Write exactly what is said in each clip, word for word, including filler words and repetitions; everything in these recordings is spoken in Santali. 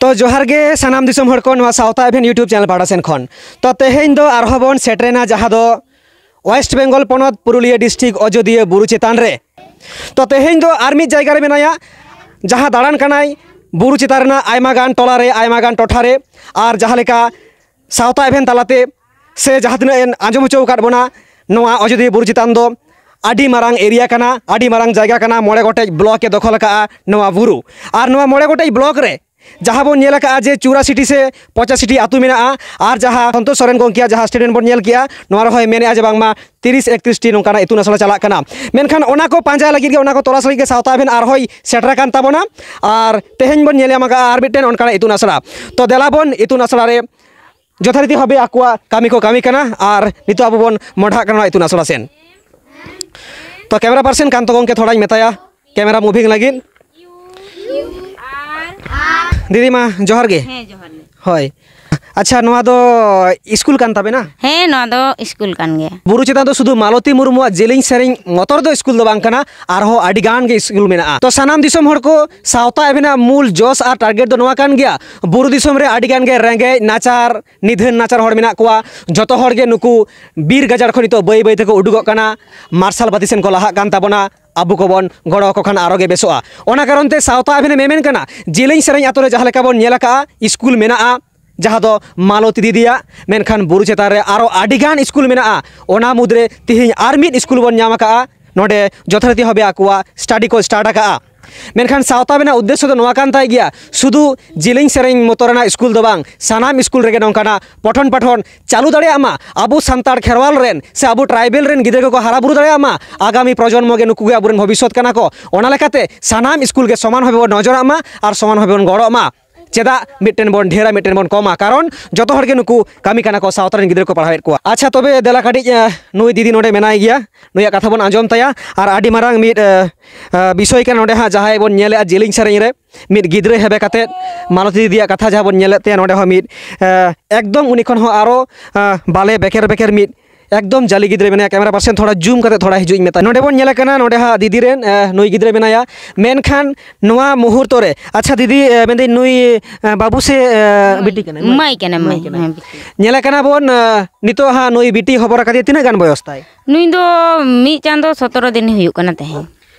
ᱛᱚ ᱡᱚᱦᱟᱨ ᱜᱮ ᱥᱟᱱᱟᱢ ᱫᱤᱥᱚᱢ ᱦᱚᱲ ᱠᱚ, ᱱᱚᱣᱟ ᱥᱟᱶᱛᱟ ᱮᱵᱷᱮᱱ YouTube ᱪᱮᱱᱮᱞ ᱯᱟᱦᱴᱟ ᱥᱮᱱ ᱠᱷᱚᱱ᱾ ᱛᱚ ᱛᱮᱦᱮᱧ ᱫᱚ ᱟᱨᱦᱚᱸ ᱵᱚᱱ ᱥᱮᱴᱨᱮᱱᱟ ᱡᱟᱦᱟᱸ ᱫᱚ ᱳᱭᱮᱥᱴ ᱵᱮᱝᱜᱚᱞ ᱯᱚᱱᱚᱛ ᱯᱩᱨᱩᱞᱤᱭᱟᱹ ᱰᱤᱥᱴᱨᱤᱠᱴ ᱟᱡᱚᱫᱤᱭᱟᱹ ᱵᱩᱨᱩ ᱪᱮᱛᱟᱱ ᱨᱮ᱾ ᱛᱚ ᱛᱮᱦᱮᱧ ᱫᱚ ᱟᱨ ᱢᱤᱫ ᱡᱟᱭᱜᱟ ᱨᱮ ᱢᱮᱱᱟᱭᱟ, ᱡᱟᱦᱟᱸ ᱫᱟᱬᱟᱱ ᱠᱟᱱᱟᱭ ᱵᱩᱨᱩ ᱪᱮᱛᱟᱱ ᱨᱮᱱᱟᱜ ᱟᱭᱢᱟ ᱜᱟᱱ ᱴᱚᱞᱟ ᱨᱮ, ᱟᱭᱢᱟ ᱜᱟᱱ ᱴᱚᱴᱷᱟ ᱨᱮ᱾ ᱟᱨ ᱡᱟᱦᱟᱸ ᱞᱮᱠᱟ ᱥᱟᱶᱛᱟ ᱮᱵᱷᱮᱱ ᱛᱟᱞᱟᱛᱮ ᱥᱮ ᱡᱟᱦᱟᱸ ᱛᱤᱱᱟᱹᱜ ᱮ ᱟᱸᱡᱚᱢ ᱦᱚᱪᱚ ᱟᱠᱟᱫ ᱵᱚᱱᱟ, ᱱᱚᱣᱟ ᱟᱡᱚᱫᱤᱭᱟᱹ ᱵᱩᱨᱩ ᱪᱮᱛᱟᱱ ᱫᱚ ᱟᱹᱰᱤ ᱢᱟᱨᱟᱝ ᱮᱨᱤᱭᱟ ᱠᱟᱱᱟ, ᱟᱹᱰᱤ ᱢᱟᱨᱟᱝ ᱡᱟᱭᱜᱟ ᱠᱟᱱᱟ, ᱢᱚᱬᱮ ᱜᱚᱴᱮᱡ ᱵᱞᱚᱠ ᱮ ᱫᱚᱠᱷᱚᱞ ᱟᱠᱟᱫᱼᱟ ᱱᱚᱣᱟ ᱵᱩᱨᱩ᱾ ᱟᱨ ᱱᱚᱣᱟ ᱢᱚᱬᱮ ᱜᱚᱴᱮᱡ ᱵᱞᱚᱠ ᱨᱮ ᱡᱟᱦᱟᱸ ᱵᱚᱱ ᱧᱮᱞ ᱟᱠᱟᱫᱼᱟ ᱡᱮ ᱪᱩᱨᱟᱥᱤᱴᱤ ᱥᱮ ᱯᱚᱸᱪᱟᱥᱤᱴᱤ ᱟᱹᱛᱩ ᱢᱮᱱᱟᱜᱼᱟ, ᱟᱨ ᱡᱟᱦᱟᱸ ᱥᱚᱱᱛᱳᱥ ᱥᱚᱨᱮᱱ ᱜᱚᱢᱠᱮᱭᱟᱜ ᱡᱟᱦᱟᱸ ᱥᱴᱮᱴᱢᱮᱱᱴ ᱵᱚᱱ ᱧᱮᱞ ᱠᱮᱜᱼᱟ, ᱱᱚᱣᱟ ᱨᱮᱦᱚᱸᱭ ᱢᱮᱱᱮᱫᱼᱟ ᱡᱮ ᱵᱟᱝᱢᱟ ᱛᱤᱨᱤᱥ ᱮᱠᱛᱨᱤᱥ ᱴᱤ ᱱᱚᱝᱠᱟᱱᱟᱜ ᱤᱛᱩᱱ ᱟᱥᱲᱟ ᱪᱟᱞᱟᱜ ᱠᱟᱱᱟ᱾ ᱢᱮᱱᱠᱷᱟᱱ ᱚᱱᱟ ᱠᱚ ᱯᱟᱸᱡᱟ ᱞᱟᱹᱜᱤᱫ ᱜᱮ, ᱚᱱᱟ ᱠᱚ ᱛᱚᱞᱟᱥ ᱞᱟᱹᱜᱤᱫ ᱜᱮ ᱥᱟᱶᱛᱟ ᱮᱵᱷᱮᱱ ᱟᱨᱦᱚᱸᱭ ᱥᱮᱴᱮᱨ ᱟᱠᱟᱱ ᱛᱟᱵᱚᱱᱟ᱾ ᱟᱨ ᱛᱮᱦᱮᱧ ᱵᱚᱱ ᱧᱮᱞ ᱧᱟᱢ ᱟᱠᱟᱫᱼᱟ ᱟᱨ ᱢᱤᱫᱴᱮᱱ ᱚᱱᱠᱟᱱᱟᱜ ᱤᱛᱩᱱ ᱟᱥᱲᱟ᱾ ᱛᱚ ᱫᱮᱞᱟ ᱵᱚᱱ ᱤᱛᱩᱱ ᱟᱥᱲᱟ ᱨᱮ ᱡᱚᱛᱷᱟᱨᱤᱛᱤ ᱵᱷᱟᱵᱮ ᱟᱠᱚᱣᱟᱜ ᱠᱟᱹᱢᱤ ᱠᱚ ᱠᱟᱹᱢᱤ ᱠᱟᱱᱟ᱾ ᱟᱨ ᱱᱤᱛᱚᱜ ᱟᱵᱚ ᱵᱚᱱ ᱢᱚᱰᱷᱟᱜ ᱠᱟᱱᱟ ᱱᱚᱣᱟ ᱤᱛᱩᱱ ᱟᱥᱲᱟ ᱥᱮᱱ᱾ ᱛᱚ ᱠᱮᱢᱮᱨᱟ ᱯᱟᱨᱥᱚᱱ ᱠᱟᱱᱛᱚ ᱜᱚᱢᱠᱮ ᱛᱷᱚᱲᱟᱧ ᱢᱮᱛᱟᱭᱟ ᱠᱮᱢᱮᱨᱟ ᱢᱩᱵᱷᱤᱝ ᱞᱟᱹᱜᱤᱫ᱾ ᱫᱤᱫᱤ ᱢᱟ ᱡᱚᱦᱟᱨ ᱜᱮ᱾ ᱦᱮᱸ, ᱡᱚᱦᱟᱨ ᱜᱮ᱾ ᱦᱳᱭ᱾ ᱟᱪᱪᱷᱟ, ᱱᱚᱣᱟ ᱫᱚ ᱥᱠᱩᱞ ᱠᱟᱱ ᱛᱟᱵᱮᱱᱟ? ᱦᱮᱸ, ᱱᱚᱣᱟ ᱫᱚ ᱥᱠᱩᱞ ᱠᱟᱱ ᱜᱮᱭᱟ᱾ ᱵᱩᱨᱩ ᱪᱮᱛᱟᱱ ᱫᱚ ᱥᱩᱫᱷᱩ ᱢᱟᱞᱚᱛᱤ ᱢᱩᱨᱢᱩᱣᱟᱜ ᱡᱮᱞᱮᱧ ᱥᱮᱨᱮᱧ ᱢᱚᱛᱚᱨ ᱫᱚ ᱥᱠᱩᱞ ᱫᱚ ᱵᱟᱝ ᱠᱟᱱᱟ, ᱟᱨᱦᱚᱸ ᱟᱹᱰᱤ ᱜᱟᱱ ᱜᱮ ᱥᱠᱩᱞ ᱢᱮᱱᱟᱜᱼᱟ᱾ ᱛᱚ ᱥᱟᱱᱟᱢ ᱫᱤᱥᱚᱢ ᱦᱚᱲ ᱠᱚ, ᱥᱟᱶᱛᱟ ᱮᱵᱷᱮᱱᱟᱜ ᱢᱩᱞ ᱡᱚᱥ ᱟᱨ ᱴᱟᱨᱜᱮᱴ ᱫᱚ ᱱᱚᱣᱟ ᱠᱟᱱ ᱜᱮᱭᱟ, ᱵᱩᱨᱩ ᱫᱤᱥᱚᱢ ᱨᱮ ᱟᱹᱰᱤ ᱜᱟᱱ ᱜᱮ ᱨᱮᱸᱜᱮᱡ ᱱᱟᱪᱟᱨ, ᱱᱤᱫᱷᱟᱹᱱ ᱱᱟᱪᱟᱨ ᱦᱚᱲ ᱢᱮᱱᱟᱜ ᱠᱚᱣᱟ᱾ ᱡᱚᱛᱚ ᱦᱚᱲ ᱜᱮ ᱱᱩᱠᱩ ᱵᱤᱨ ᱜᱟᱡᱟᱲ ᱠᱷᱚᱱ ᱱᱤᱛᱚᱜ ᱵᱟᱹᱭ ᱵᱟᱹᱭ ᱛᱮᱠᱚ ᱩᱰᱩᱠᱚᱜ ᱠᱟᱱᱟ, ᱢᱟᱨᱥᱟᱞ ᱵᱟᱹᱛᱤ ᱥᱮᱱ ᱠᱚ ᱞᱟᱦᱟᱜ ᱠᱟᱱ ᱛᱟᱵᱚᱱᱟ᱾ ᱟᱵᱚ ᱠᱚᱵᱚᱱ ᱜᱚᱲᱚ ᱟᱠᱚ ᱠᱷᱟᱱ ᱟᱨᱚ ᱜᱮ ᱵᱮᱥᱚᱜᱼᱟ᱾ ᱚᱱᱟ ᱠᱟᱨᱚᱱ ᱛᱮ ᱥᱟᱶᱛᱟ ᱮᱵᱷᱮᱱᱮ ᱢᱮᱢᱮᱱ ᱠᱟᱱᱟ, ᱡᱮᱞᱮᱧ ᱥᱮᱨᱮᱧ ᱟᱛᱳ ᱨᱮ ᱡᱟᱦᱟᱸ ᱞᱮᱠᱟ ᱵᱚᱱ ᱧᱮᱞ ᱟᱠᱟᱜᱼᱟ, ᱥᱠᱩᱞ ᱢᱮᱱᱟᱜᱼᱟ, ᱡᱟᱦᱟᱸ ᱫᱚ ᱢᱟᱞᱚᱛᱤ ᱫᱤᱫᱤᱭᱟᱜ, ᱢᱮᱱᱠᱷᱟᱱ ᱵᱩᱨᱩ ᱪᱮᱛᱟᱱ ᱨᱮ ᱟᱨᱚ ᱟᱹᱰᱤ ᱜᱟᱱ ᱥᱠᱩᱞ ᱢᱮᱱᱟᱜᱼᱟ᱾ ᱚᱱᱟ ᱢᱩᱫᱽᱨᱮ ᱛᱤᱦᱤᱧ ᱟᱨ ᱢᱤᱫ ᱥᱠᱩᱞ ᱵᱚᱱ ᱧᱟᱢ ᱟᱠᱟᱜᱼᱟ, ᱱᱚᱰᱮ ᱡᱚᱛᱷᱟᱨᱤᱛᱤ ᱵᱷᱟᱵᱮ ᱟᱠᱚᱣᱟᱜ ᱥᱴᱟᱰᱤ ᱠᱚ ᱥᱴᱟᱨᱴ ᱟᱠᱟᱜᱼᱟ᱾ ᱢᱮᱱᱠᱷᱟᱱ ᱥᱟᱶᱛᱟ ᱨᱮᱱᱟᱜ ᱩᱫᱽᱫᱮᱥᱥᱚ ᱫᱚ ᱱᱚᱣᱟ ᱠᱟᱱ ᱛᱟᱭ ᱜᱮᱭᱟ, ᱥᱩᱫᱷᱩ ᱡᱮᱞᱮᱧ ᱥᱮᱨᱮᱧ ᱢᱚᱛᱚ ᱨᱮᱱᱟᱜ ᱥᱠᱩᱞ ᱫᱚ ᱵᱟᱝ, ᱥᱟᱱᱟᱢ ᱥᱠᱩᱞ ᱨᱮᱜᱮ ᱱᱚᱝᱠᱟᱱᱟᱜ ᱯᱚᱴᱷᱚᱱ ᱯᱟᱴᱷᱚᱱ ᱪᱟᱹᱞᱩ ᱫᱟᱲᱮᱭᱟᱜ ᱢᱟ᱾ ᱟᱵᱚ ᱥᱟᱱᱛᱟᱲ ᱠᱷᱮᱨᱣᱟᱞ ᱨᱮᱱ ᱥᱮ ᱟᱵᱚ ᱴᱨᱟᱭᱵᱮᱞ ᱨᱮᱱ ᱜᱤᱫᱽᱨᱟᱹ ᱠᱚᱠᱚ ᱦᱟᱨᱟ ᱵᱩᱨᱩ ᱫᱟᱲᱮᱭᱟᱜ ᱢᱟ᱾ ᱟᱜᱟᱢᱤ ᱯᱨᱚᱡᱚᱱᱢᱚ ᱜᱮ ᱱᱩᱠᱩ ᱜᱮ ᱟᱵᱚᱨᱮᱱ ᱵᱷᱚᱵᱤᱥᱥᱚᱛ ᱠᱟᱱᱟ ᱠᱚ᱾ ᱚᱱᱟ ᱞᱮᱠᱟᱛᱮ ᱥᱟᱱᱟᱢ ᱥᱠᱩᱞ ᱜᱮ ᱥᱚᱢᱟᱱ ᱵᱷᱟᱵᱮ ᱵᱚᱱ ᱱᱚᱡᱚᱨᱟᱜ ᱢᱟ ᱟᱨ ᱥᱚᱢᱟᱱ ᱵᱷᱟᱵᱮ ᱵᱚᱱ ᱜᱚᱲᱚᱜ ᱢᱟ᱾ ᱪᱮᱫᱟᱜ ᱢᱤᱫᱴᱮᱱ ᱵᱚᱱ ᱰᱷᱮᱨᱟ, ᱢᱤᱫᱴᱮᱱ ᱵᱚᱱ ᱠᱚᱢᱟ? ᱠᱟᱨᱚᱱ ᱡᱚᱛᱚ ᱦᱚᱲ ᱜᱮ ᱱᱩᱠᱩ ᱠᱟᱹᱢᱤ ᱠᱟᱱᱟ ᱠᱚ, ᱥᱟᱶᱛᱟ ᱨᱮᱱ ᱜᱤᱫᱽᱨᱟᱹ ᱠᱚ ᱯᱟᱲᱦᱟᱣᱮᱫ ᱠᱚᱣᱟ᱾ ᱟᱪᱪᱷᱟ, ᱛᱚᱵᱮ ᱫᱮᱞᱟ ᱠᱟᱹᱴᱤᱡ, ᱮ, ᱱᱩᱭ ᱫᱤᱫᱤ ᱱᱚᱰᱮ ᱢᱮᱱᱟᱭ ᱜᱮᱭᱟ, ᱱᱩᱭᱟᱜ ᱠᱟᱛᱷᱟ ᱵᱚᱱ ᱟᱸᱡᱚᱢ ᱛᱟᱭᱟ᱾ ᱟᱨ ᱟᱹᱰᱤ ᱢᱟᱨᱟᱝ ᱢᱤᱫ, ᱮ, ᱮ, ᱵᱤᱥᱚᱭ ᱠᱟᱱᱟ ᱱᱚᱰᱮ ᱦᱟᱸᱜ, ᱡᱟᱦᱟᱸᱭ ᱵᱚᱱ ᱧᱮᱞᱮᱫᱼᱟ ᱡᱮᱞᱮᱧ ᱥᱮᱨᱮᱧ ᱨᱮ ᱢᱤᱫ ᱜᱤᱫᱽᱨᱟᱹ ᱦᱮᱵᱮ ᱠᱟᱛᱮᱫ ᱢᱟᱞᱚᱛᱤ ᱫᱤᱫᱤᱭᱟᱜ ᱠᱟᱛᱷᱟ ᱡᱟᱦᱟᱸ ᱵᱚᱱ ᱧᱮᱞᱮᱫ ᱛᱟᱭᱟ, ᱱᱚᱰᱮ ᱦᱚᱸ ᱢᱤᱫ, ᱮ, ᱮᱠᱫᱚᱢ ᱩᱱᱤ ᱠᱷᱚᱱ ᱦᱚᱸ ᱟᱨᱚ, ᱮ, ᱵᱟᱞᱮ ᱵᱮᱠᱮᱨ ᱵᱮᱠᱮᱨ ᱢᱤᱫ ᱮᱠᱫᱚᱢ ᱡᱟᱞᱤ ᱜᱤᱫᱽᱨᱟᱹ ᱢᱮᱱᱟᱭᱟ᱾ ᱠᱮᱢᱮᱨᱟ ᱯᱟᱨᱥᱚᱱ, ᱛᱷᱚᱲᱟ ᱡᱩᱢ ᱠᱟᱛᱮ ᱛᱷᱚᱲᱟ ᱦᱤᱡᱩᱜ ᱤᱧ ᱢᱮᱛᱟᱭ᱾ ᱱᱚᱰᱮ ᱵᱚᱱ ᱧᱮᱞᱮ ᱠᱟᱱᱟ, ᱱᱚᱰᱮ ᱦᱟᱸᱜ ᱫᱤᱫᱤ ᱨᱮᱱ, ᱮ, ᱱᱩᱭ ᱜᱤᱫᱽᱨᱟᱹ ᱢᱮᱱᱟᱭᱟ᱾ ᱢᱮᱱᱠᱷᱟᱱ ᱱᱚᱣᱟ ᱢᱩᱦᱩᱨᱛᱚ ᱨᱮ, ᱟᱪᱪᱷᱟ ᱫᱤᱫᱤ, ᱮ, ᱢᱮᱱᱫᱟᱹᱧ ᱱᱩᱭ, ᱮ, ᱵᱟᱹᱵᱩ ᱥᱮ, ᱮ, ᱵᱤᱴᱤ ᱠᱟᱱᱟᱭ? ᱢᱟᱹᱭ ᱠᱟᱱᱟ, ᱢᱟᱹᱭ᱾ ᱢᱟᱹᱭ ᱠᱟᱱᱟᱭ᱾ ᱦᱮᱸ, ᱵᱤᱴᱤ᱾ ᱧᱮᱞᱮ ᱠᱟᱱᱟ ᱵᱚᱱ, ᱮ, ᱱᱤᱛᱚᱜ ᱦᱟᱸᱜ ᱱᱩᱭ ᱵᱤᱴᱤ ᱦᱚᱵᱚᱨ ᱟᱠᱟᱫᱮᱭᱟ᱾ ᱛᱤᱱᱟᱹᱜ ᱜᱟᱱ ᱵᱚᱭᱚᱥ ᱛᱟᱭ? ᱱᱩᱭ ᱫᱚ ᱢᱤᱫ ᱪᱟᱸᱫᱚ ᱥᱚᱛᱨᱚ ᱫᱤᱱ ᱦᱩᱭᱩᱜ ᱠᱟᱱᱟ ᱛᱮᱦᱮᱧ᱾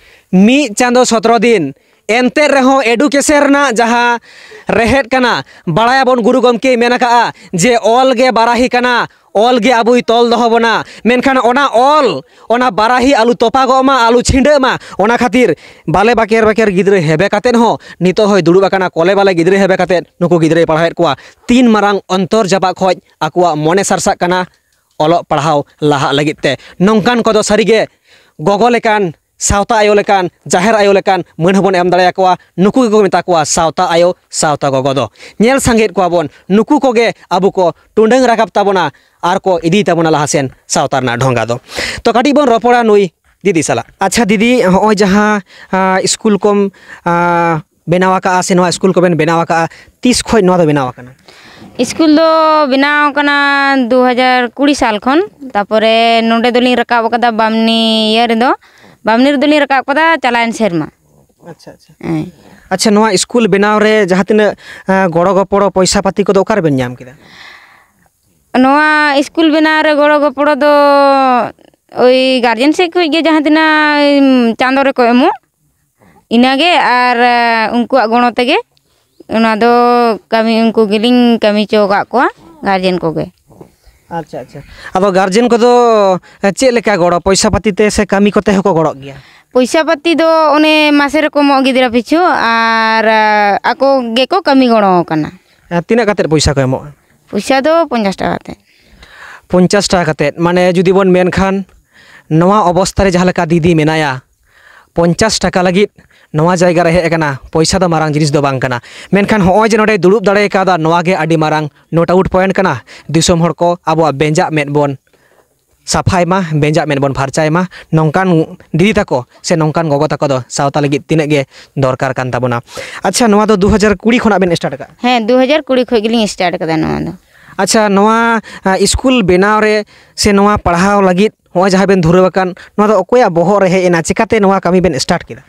ᱢᱤᱫ ᱪᱟᱸᱫᱚ ᱥᱚᱛᱨᱚ ᱫᱤᱱ᱾ ᱮᱱᱛᱮ ᱨᱮᱦᱚᱸ education ᱨᱮᱱᱟᱜ ᱡᱟᱦᱟᱸ ᱨᱮᱦᱮᱫ ᱠᱟᱱᱟ, ᱵᱟᱲᱟᱭᱟᱵᱚᱱ ᱜᱩᱨᱩ ᱜᱚᱢᱠᱮᱭ ᱢᱮᱱ ᱟᱠᱟᱫᱼᱟ ᱡᱮ ᱚᱞ ᱜᱮ ᱵᱟᱨᱟᱦᱤ ᱠᱟᱱᱟ, ᱚᱞ ᱜᱮ ᱟᱵᱚᱭ ᱛᱚᱞ ᱫᱚᱦᱚ ᱵᱚᱱᱟ᱾ ᱢᱮᱱᱠᱷᱟᱱ ᱚᱱᱟ ᱚᱞ, ᱚᱱᱟ ᱵᱟᱨᱟᱦᱤ ᱟᱞᱚ ᱛᱚᱯᱟᱜᱚᱜ ᱢᱟ, ᱟᱞᱚ ᱪᱷᱤᱸᱰᱟᱹᱜ ᱢᱟ, ᱚᱱᱟ ᱠᱷᱟᱹᱛᱤᱨ ᱵᱟᱞᱮ ᱵᱟᱠᱮᱨ ᱵᱟᱠᱮᱨ ᱜᱤᱫᱽᱨᱟᱹ ᱦᱮᱵᱮ ᱠᱟᱛᱮᱫ ᱦᱚᱸ ᱱᱤᱛᱚᱜ ᱦᱚᱸᱭ ᱫᱩᱲᱩᱵ ᱟᱠᱟᱱᱟ᱾ ᱠᱚᱞᱮ ᱵᱟᱞᱮ ᱜᱤᱫᱽᱨᱟᱹ ᱦᱮᱵᱮ ᱠᱟᱛᱮᱫ ᱱᱩᱠᱩ ᱜᱤᱫᱽᱨᱟᱹᱭ ᱯᱟᱲᱦᱟᱣᱮᱫ ᱠᱚᱣᱟ᱾ ᱛᱤᱱ ᱢᱟᱨᱟᱝ ᱚᱱᱛᱚᱨ ᱡᱟᱯᱟᱜ ᱠᱷᱚᱡ ᱟᱠᱚᱣᱟᱜ ᱢᱚᱱᱮ ᱥᱟᱨᱥᱟᱜ ᱠᱟᱱᱟ ᱚᱞᱚᱜ ᱯᱟᱲᱦᱟᱣ ᱞᱟᱦᱟᱜ ᱞᱟᱹᱜᱤᱫ ᱛᱮ᱾ ᱱᱚᱝᱠᱟᱱ ᱠᱚᱫᱚ ᱥᱟᱹᱨᱤᱜᱮ ᱜᱚᱜᱚ ᱞᱮᱠᱟᱱ, ᱥᱟᱶᱛᱟ ᱟᱭᱳ ᱞᱮᱠᱟᱱ, ᱡᱟᱦᱮᱨ ᱟᱭᱳ ᱞᱮᱠᱟᱱ ᱢᱟᱹᱱ ᱦᱚᱸᱵᱚᱱ ᱮᱢ ᱫᱟᱲᱮᱭᱟᱠᱚᱣᱟ᱾ ᱱᱩᱠᱩ ᱜᱮᱠᱚ ᱢᱮᱛᱟ ᱠᱚᱣᱟ ᱥᱟᱶᱛᱟ ᱟᱭᱳ, ᱥᱟᱶᱛᱟ ᱜᱚᱜᱚ ᱫᱚ᱾ ᱧᱮᱞ ᱥᱟᱸᱜᱮᱭᱮᱫ ᱠᱚᱣᱟ ᱵᱚᱱ, ᱱᱩᱠᱩ ᱠᱚᱜᱮ ᱟᱵᱚ ᱠᱚ ᱴᱩᱰᱟᱹᱝ ᱨᱟᱠᱟᱵ ᱛᱟᱵᱚᱱᱟ ᱟᱨ ᱠᱚ ᱤᱫᱤᱭ ᱛᱟᱵᱚᱱᱟ ᱞᱟᱦᱟ ᱥᱮᱱ ᱥᱟᱶᱛᱟ ᱨᱮᱱᱟᱜ ᱰᱷᱚᱸᱜᱟ ᱫᱚ᱾ ᱛᱚ, ᱠᱟᱹᱴᱤᱡ ᱵᱚᱱ ᱨᱚᱯᱚᱲᱟ ᱱᱩᱭ ᱫᱤᱫᱤ ᱥᱟᱞᱟᱜ᱾ ᱟᱪᱪᱷᱟ ᱫᱤᱫᱤ, ᱦᱚᱸᱜᱼᱚᱭ ᱡᱟᱦᱟᱸ, ᱟ, ᱥᱠᱩᱞ ᱠᱚᱢ, ᱟ, ᱵᱮᱱᱟᱣ ᱟᱠᱟᱜᱼᱟ ᱥᱮ ᱱᱚᱣᱟ ᱥᱠᱩᱞ ᱠᱚᱵᱮᱱ ᱵᱮᱱᱟᱣ ᱟᱠᱟᱜᱼᱟ, ᱛᱤᱥ ᱠᱷᱚᱡ ᱱᱚᱣᱟ ᱫᱚ ᱵᱮᱱᱟᱣ ᱟᱠᱟᱱᱟ? ᱥᱠᱩᱞ ᱫᱚ ᱵᱮᱱᱟᱣ ᱟᱠᱟᱱᱟ ᱫᱩ ᱦᱟᱡᱟᱨ ᱠᱩᱲᱤ ᱥᱟᱞ ᱠᱷᱚᱱ᱾ ᱛᱟᱯᱚᱨᱮ ᱱᱚᱰᱮ ᱫᱚᱞᱤᱧ ᱨᱟᱠᱟᱵ ᱟᱠᱟᱫᱟ ᱵᱟᱢᱱᱤ ᱤᱭᱟᱹ ᱨᱮᱫᱚ, ᱵᱟᱢᱱᱤ ᱨᱮᱫᱚᱞᱤᱧ ᱨᱟᱠᱟᱵ ᱟᱠᱟᱫᱟ ᱪᱟᱞᱟᱣᱮᱱ ᱥᱮᱨᱢᱟ᱾ ᱟᱪᱪᱷᱟ, ᱟᱪᱪᱷᱟ᱾ ᱦᱮᱸ᱾ ᱟᱪᱪᱷᱟ, ᱱᱚᱣᱟ ᱥᱠᱩᱞ ᱵᱮᱱᱟᱣ ᱨᱮ ᱡᱟᱦᱟᱸ ᱛᱤᱱᱟᱹᱜ, ᱮᱸ, ᱜᱚᱲᱚ ᱜᱚᱯᱚᱲᱚ, ᱯᱚᱭᱥᱟ ᱯᱟᱹᱛᱤ ᱠᱚᱫᱚ ᱚᱠᱟ ᱨᱮᱵᱮᱱ ᱧᱟᱢ ᱠᱮᱫᱟ? ᱱᱚᱣᱟ ᱥᱠᱩᱞ ᱵᱮᱱᱟᱣ ᱨᱮ ᱜᱚᱲᱚ ᱜᱚᱯᱚᱲᱚ ᱫᱚ ᱳᱭ ᱜᱟᱨᱡᱮᱱ ᱥᱮᱫ ᱠᱷᱚᱡ ᱜᱮ ᱡᱟᱦᱟᱸ ᱛᱤᱱᱟᱹᱜ, ᱩᱢ, ᱪᱟᱸᱫᱳ ᱨᱮᱠᱚ ᱮᱢᱚᱜ, ᱤᱱᱟᱹᱜᱮ᱾ ᱟᱨ, ᱮ, ᱩᱱᱠᱩᱣᱟᱜ ᱜᱚᱲᱚ ᱛᱮᱜᱮ ᱚᱱᱟ ᱫᱚ ᱠᱟᱹᱢᱤ, ᱩᱱᱠᱩ ᱜᱮᱞᱤᱧ ᱠᱟᱹᱢᱤ ᱦᱚᱪᱚ ᱟᱠᱟᱫ ᱠᱚᱣᱟ, ᱜᱟᱨᱡᱮᱱ ᱠᱚᱜᱮ᱾ ᱟᱪᱪᱷᱟ, ᱟᱪᱪᱷᱟ᱾ ᱟᱫᱚ ᱜᱟᱨᱡᱮᱱ ᱠᱚᱫᱚ, ᱮ, ᱪᱮᱫ ᱞᱮᱠᱟ ᱜᱚᱲᱚ, ᱯᱚᱭᱥᱟ ᱯᱟᱹᱛᱤ ᱛᱮ ᱥᱮ ᱠᱟᱹᱢᱤ ᱠᱚᱛᱮ ᱦᱚᱸᱠᱚ ᱜᱚᱲᱚᱜ ᱜᱮᱭᱟ? ᱯᱚᱭᱥᱟ ᱯᱟᱹᱛᱤ ᱫᱚ ᱚᱱᱮ ᱢᱟᱥᱮ ᱨᱮᱠᱚ ᱮᱢᱚᱜ ᱜᱤᱫᱽᱨᱟᱹ ᱯᱤᱪᱷᱩ, ᱟᱨ, ᱮ, ᱟᱠᱚ ᱜᱮᱠᱚ ᱠᱟᱹᱢᱤ ᱜᱚᱲᱚ ᱟᱠᱟᱱᱟ᱾ ᱮ, ᱛᱤᱱᱟᱹᱜ ᱠᱟᱛᱮᱫ ᱯᱚᱭᱥᱟ ᱠᱚ ᱮᱢᱚᱜᱼᱟ? ᱯᱚᱭᱥᱟ ᱫᱚ ᱯᱚᱧᱪᱟᱥ ᱴᱟᱠᱟ ᱠᱟᱛᱮᱫ᱾ ᱯᱚᱧᱪᱟᱥ ᱴᱟᱠᱟ ᱠᱟᱛᱮᱫ, ᱢᱟᱱᱮ ᱡᱩᱫᱤ ᱵᱚᱱ ᱢᱮᱱᱠᱷᱟᱱ ᱱᱚᱣᱟ ᱚᱵᱚᱥᱛᱷᱟ ᱨᱮ ᱡᱟᱦᱟᱸ ᱞᱮᱠᱟ ᱫᱤᱫᱤ ᱢᱮᱱᱟᱭᱟ, ᱯᱚᱧᱪᱟᱥ ᱴᱟᱠᱟ ᱞᱟᱹᱜᱤᱫ ᱱᱚᱣᱟ ᱡᱟᱭᱜᱟ ᱨᱮ ᱦᱮᱡ ᱟᱠᱟᱱᱟ, ᱯᱚᱭᱥᱟ ᱫᱚ ᱢᱟᱨᱟᱝ ᱡᱤᱱᱤᱥ ᱫᱚ ᱵᱟᱝ ᱠᱟᱱᱟ᱾ ᱢᱮᱱᱠᱷᱟᱱ ᱦᱚᱸᱜᱼᱚᱭ ᱡᱮ ᱱᱚᱰᱮᱭ ᱫᱩᱲᱩᱵ ᱫᱟᱲᱮ ᱠᱟᱣᱫᱟ, ᱱᱚᱣᱟ ᱜᱮ ᱟᱹᱰᱤ ᱢᱟᱨᱟᱝ ᱱᱳᱴ ᱟᱣᱩᱴ ᱯᱚᱭᱮᱱᱴ ᱠᱟᱱᱟ᱾ ᱫᱤᱥᱚᱢ ᱦᱚᱲ ᱠᱚ ᱟᱵᱚᱣᱟᱜ ᱵᱮᱸᱡᱟᱜ ᱢᱮᱫ ᱵᱚᱱ ᱥᱟᱯᱷᱟᱭ ᱢᱟ, ᱵᱮᱸᱡᱟᱜ ᱢᱮᱫ ᱵᱚᱱ ᱯᱷᱟᱨᱪᱟᱭ ᱢᱟ, ᱱᱚᱝᱠᱟᱱ ᱫᱤᱫᱤ ᱛᱟᱠᱚ ᱥᱮ ᱱᱚᱝᱠᱟᱱ ᱜᱚᱜᱚ ᱛᱟᱠᱚ ᱫᱚ ᱥᱟᱶᱛᱟ ᱞᱟᱹᱜᱤᱫ ᱛᱤᱱᱟᱹᱜ ᱜᱮ ᱫᱚᱨᱠᱟᱨ ᱠᱟᱱ ᱛᱟᱵᱚᱱᱟ᱾ ᱟᱪᱪᱷᱟ, ᱱᱚᱣᱟ ᱫᱚ ᱫᱩ ᱦᱟᱡᱟᱨ ᱠᱩᱲᱤ ᱠᱷᱚᱱᱟᱜ ᱵᱮᱱ ᱥᱴᱟᱨᱴ ᱟᱠᱟᱫᱼᱟ? ᱦᱮᱸ, ᱫᱩ ᱦᱟᱡᱟᱨ ᱠᱩᱲᱤ ᱠᱷᱚᱱ ᱜᱮᱞᱤᱧ ᱥᱴᱟᱨᱴ ᱟᱠᱟᱫᱟ ᱱᱚᱣᱟ ᱫᱚ᱾ ᱟᱪᱪᱷᱟ, ᱱᱚᱣᱟ ᱟ, ᱥᱠᱩᱞ ᱵᱮᱱᱟᱣ ᱨᱮ ᱥᱮ ᱱᱚᱣᱟ ᱯᱟᱲᱦᱟᱣ ᱞᱟᱹᱜᱤᱫ ᱱᱚᱜᱼᱚᱭ ᱡᱟᱦᱟᱸ ᱵᱮᱱ ᱫᱷᱩᱨᱟᱹᱣ ᱟᱠᱟᱱ, ᱱᱚᱣᱟ ᱫᱚ ᱚᱠᱚᱭᱟᱜ ᱵᱚᱦᱚᱜ ᱨᱮ ᱦᱮᱡ ᱮᱱᱟ? ᱪᱤᱠᱟᱛᱮ ᱱᱚᱣᱟ ᱠᱟᱹᱢᱤ ᱵᱮᱱ ᱥᱴᱟᱨᱴ ᱠᱮᱫᱟ?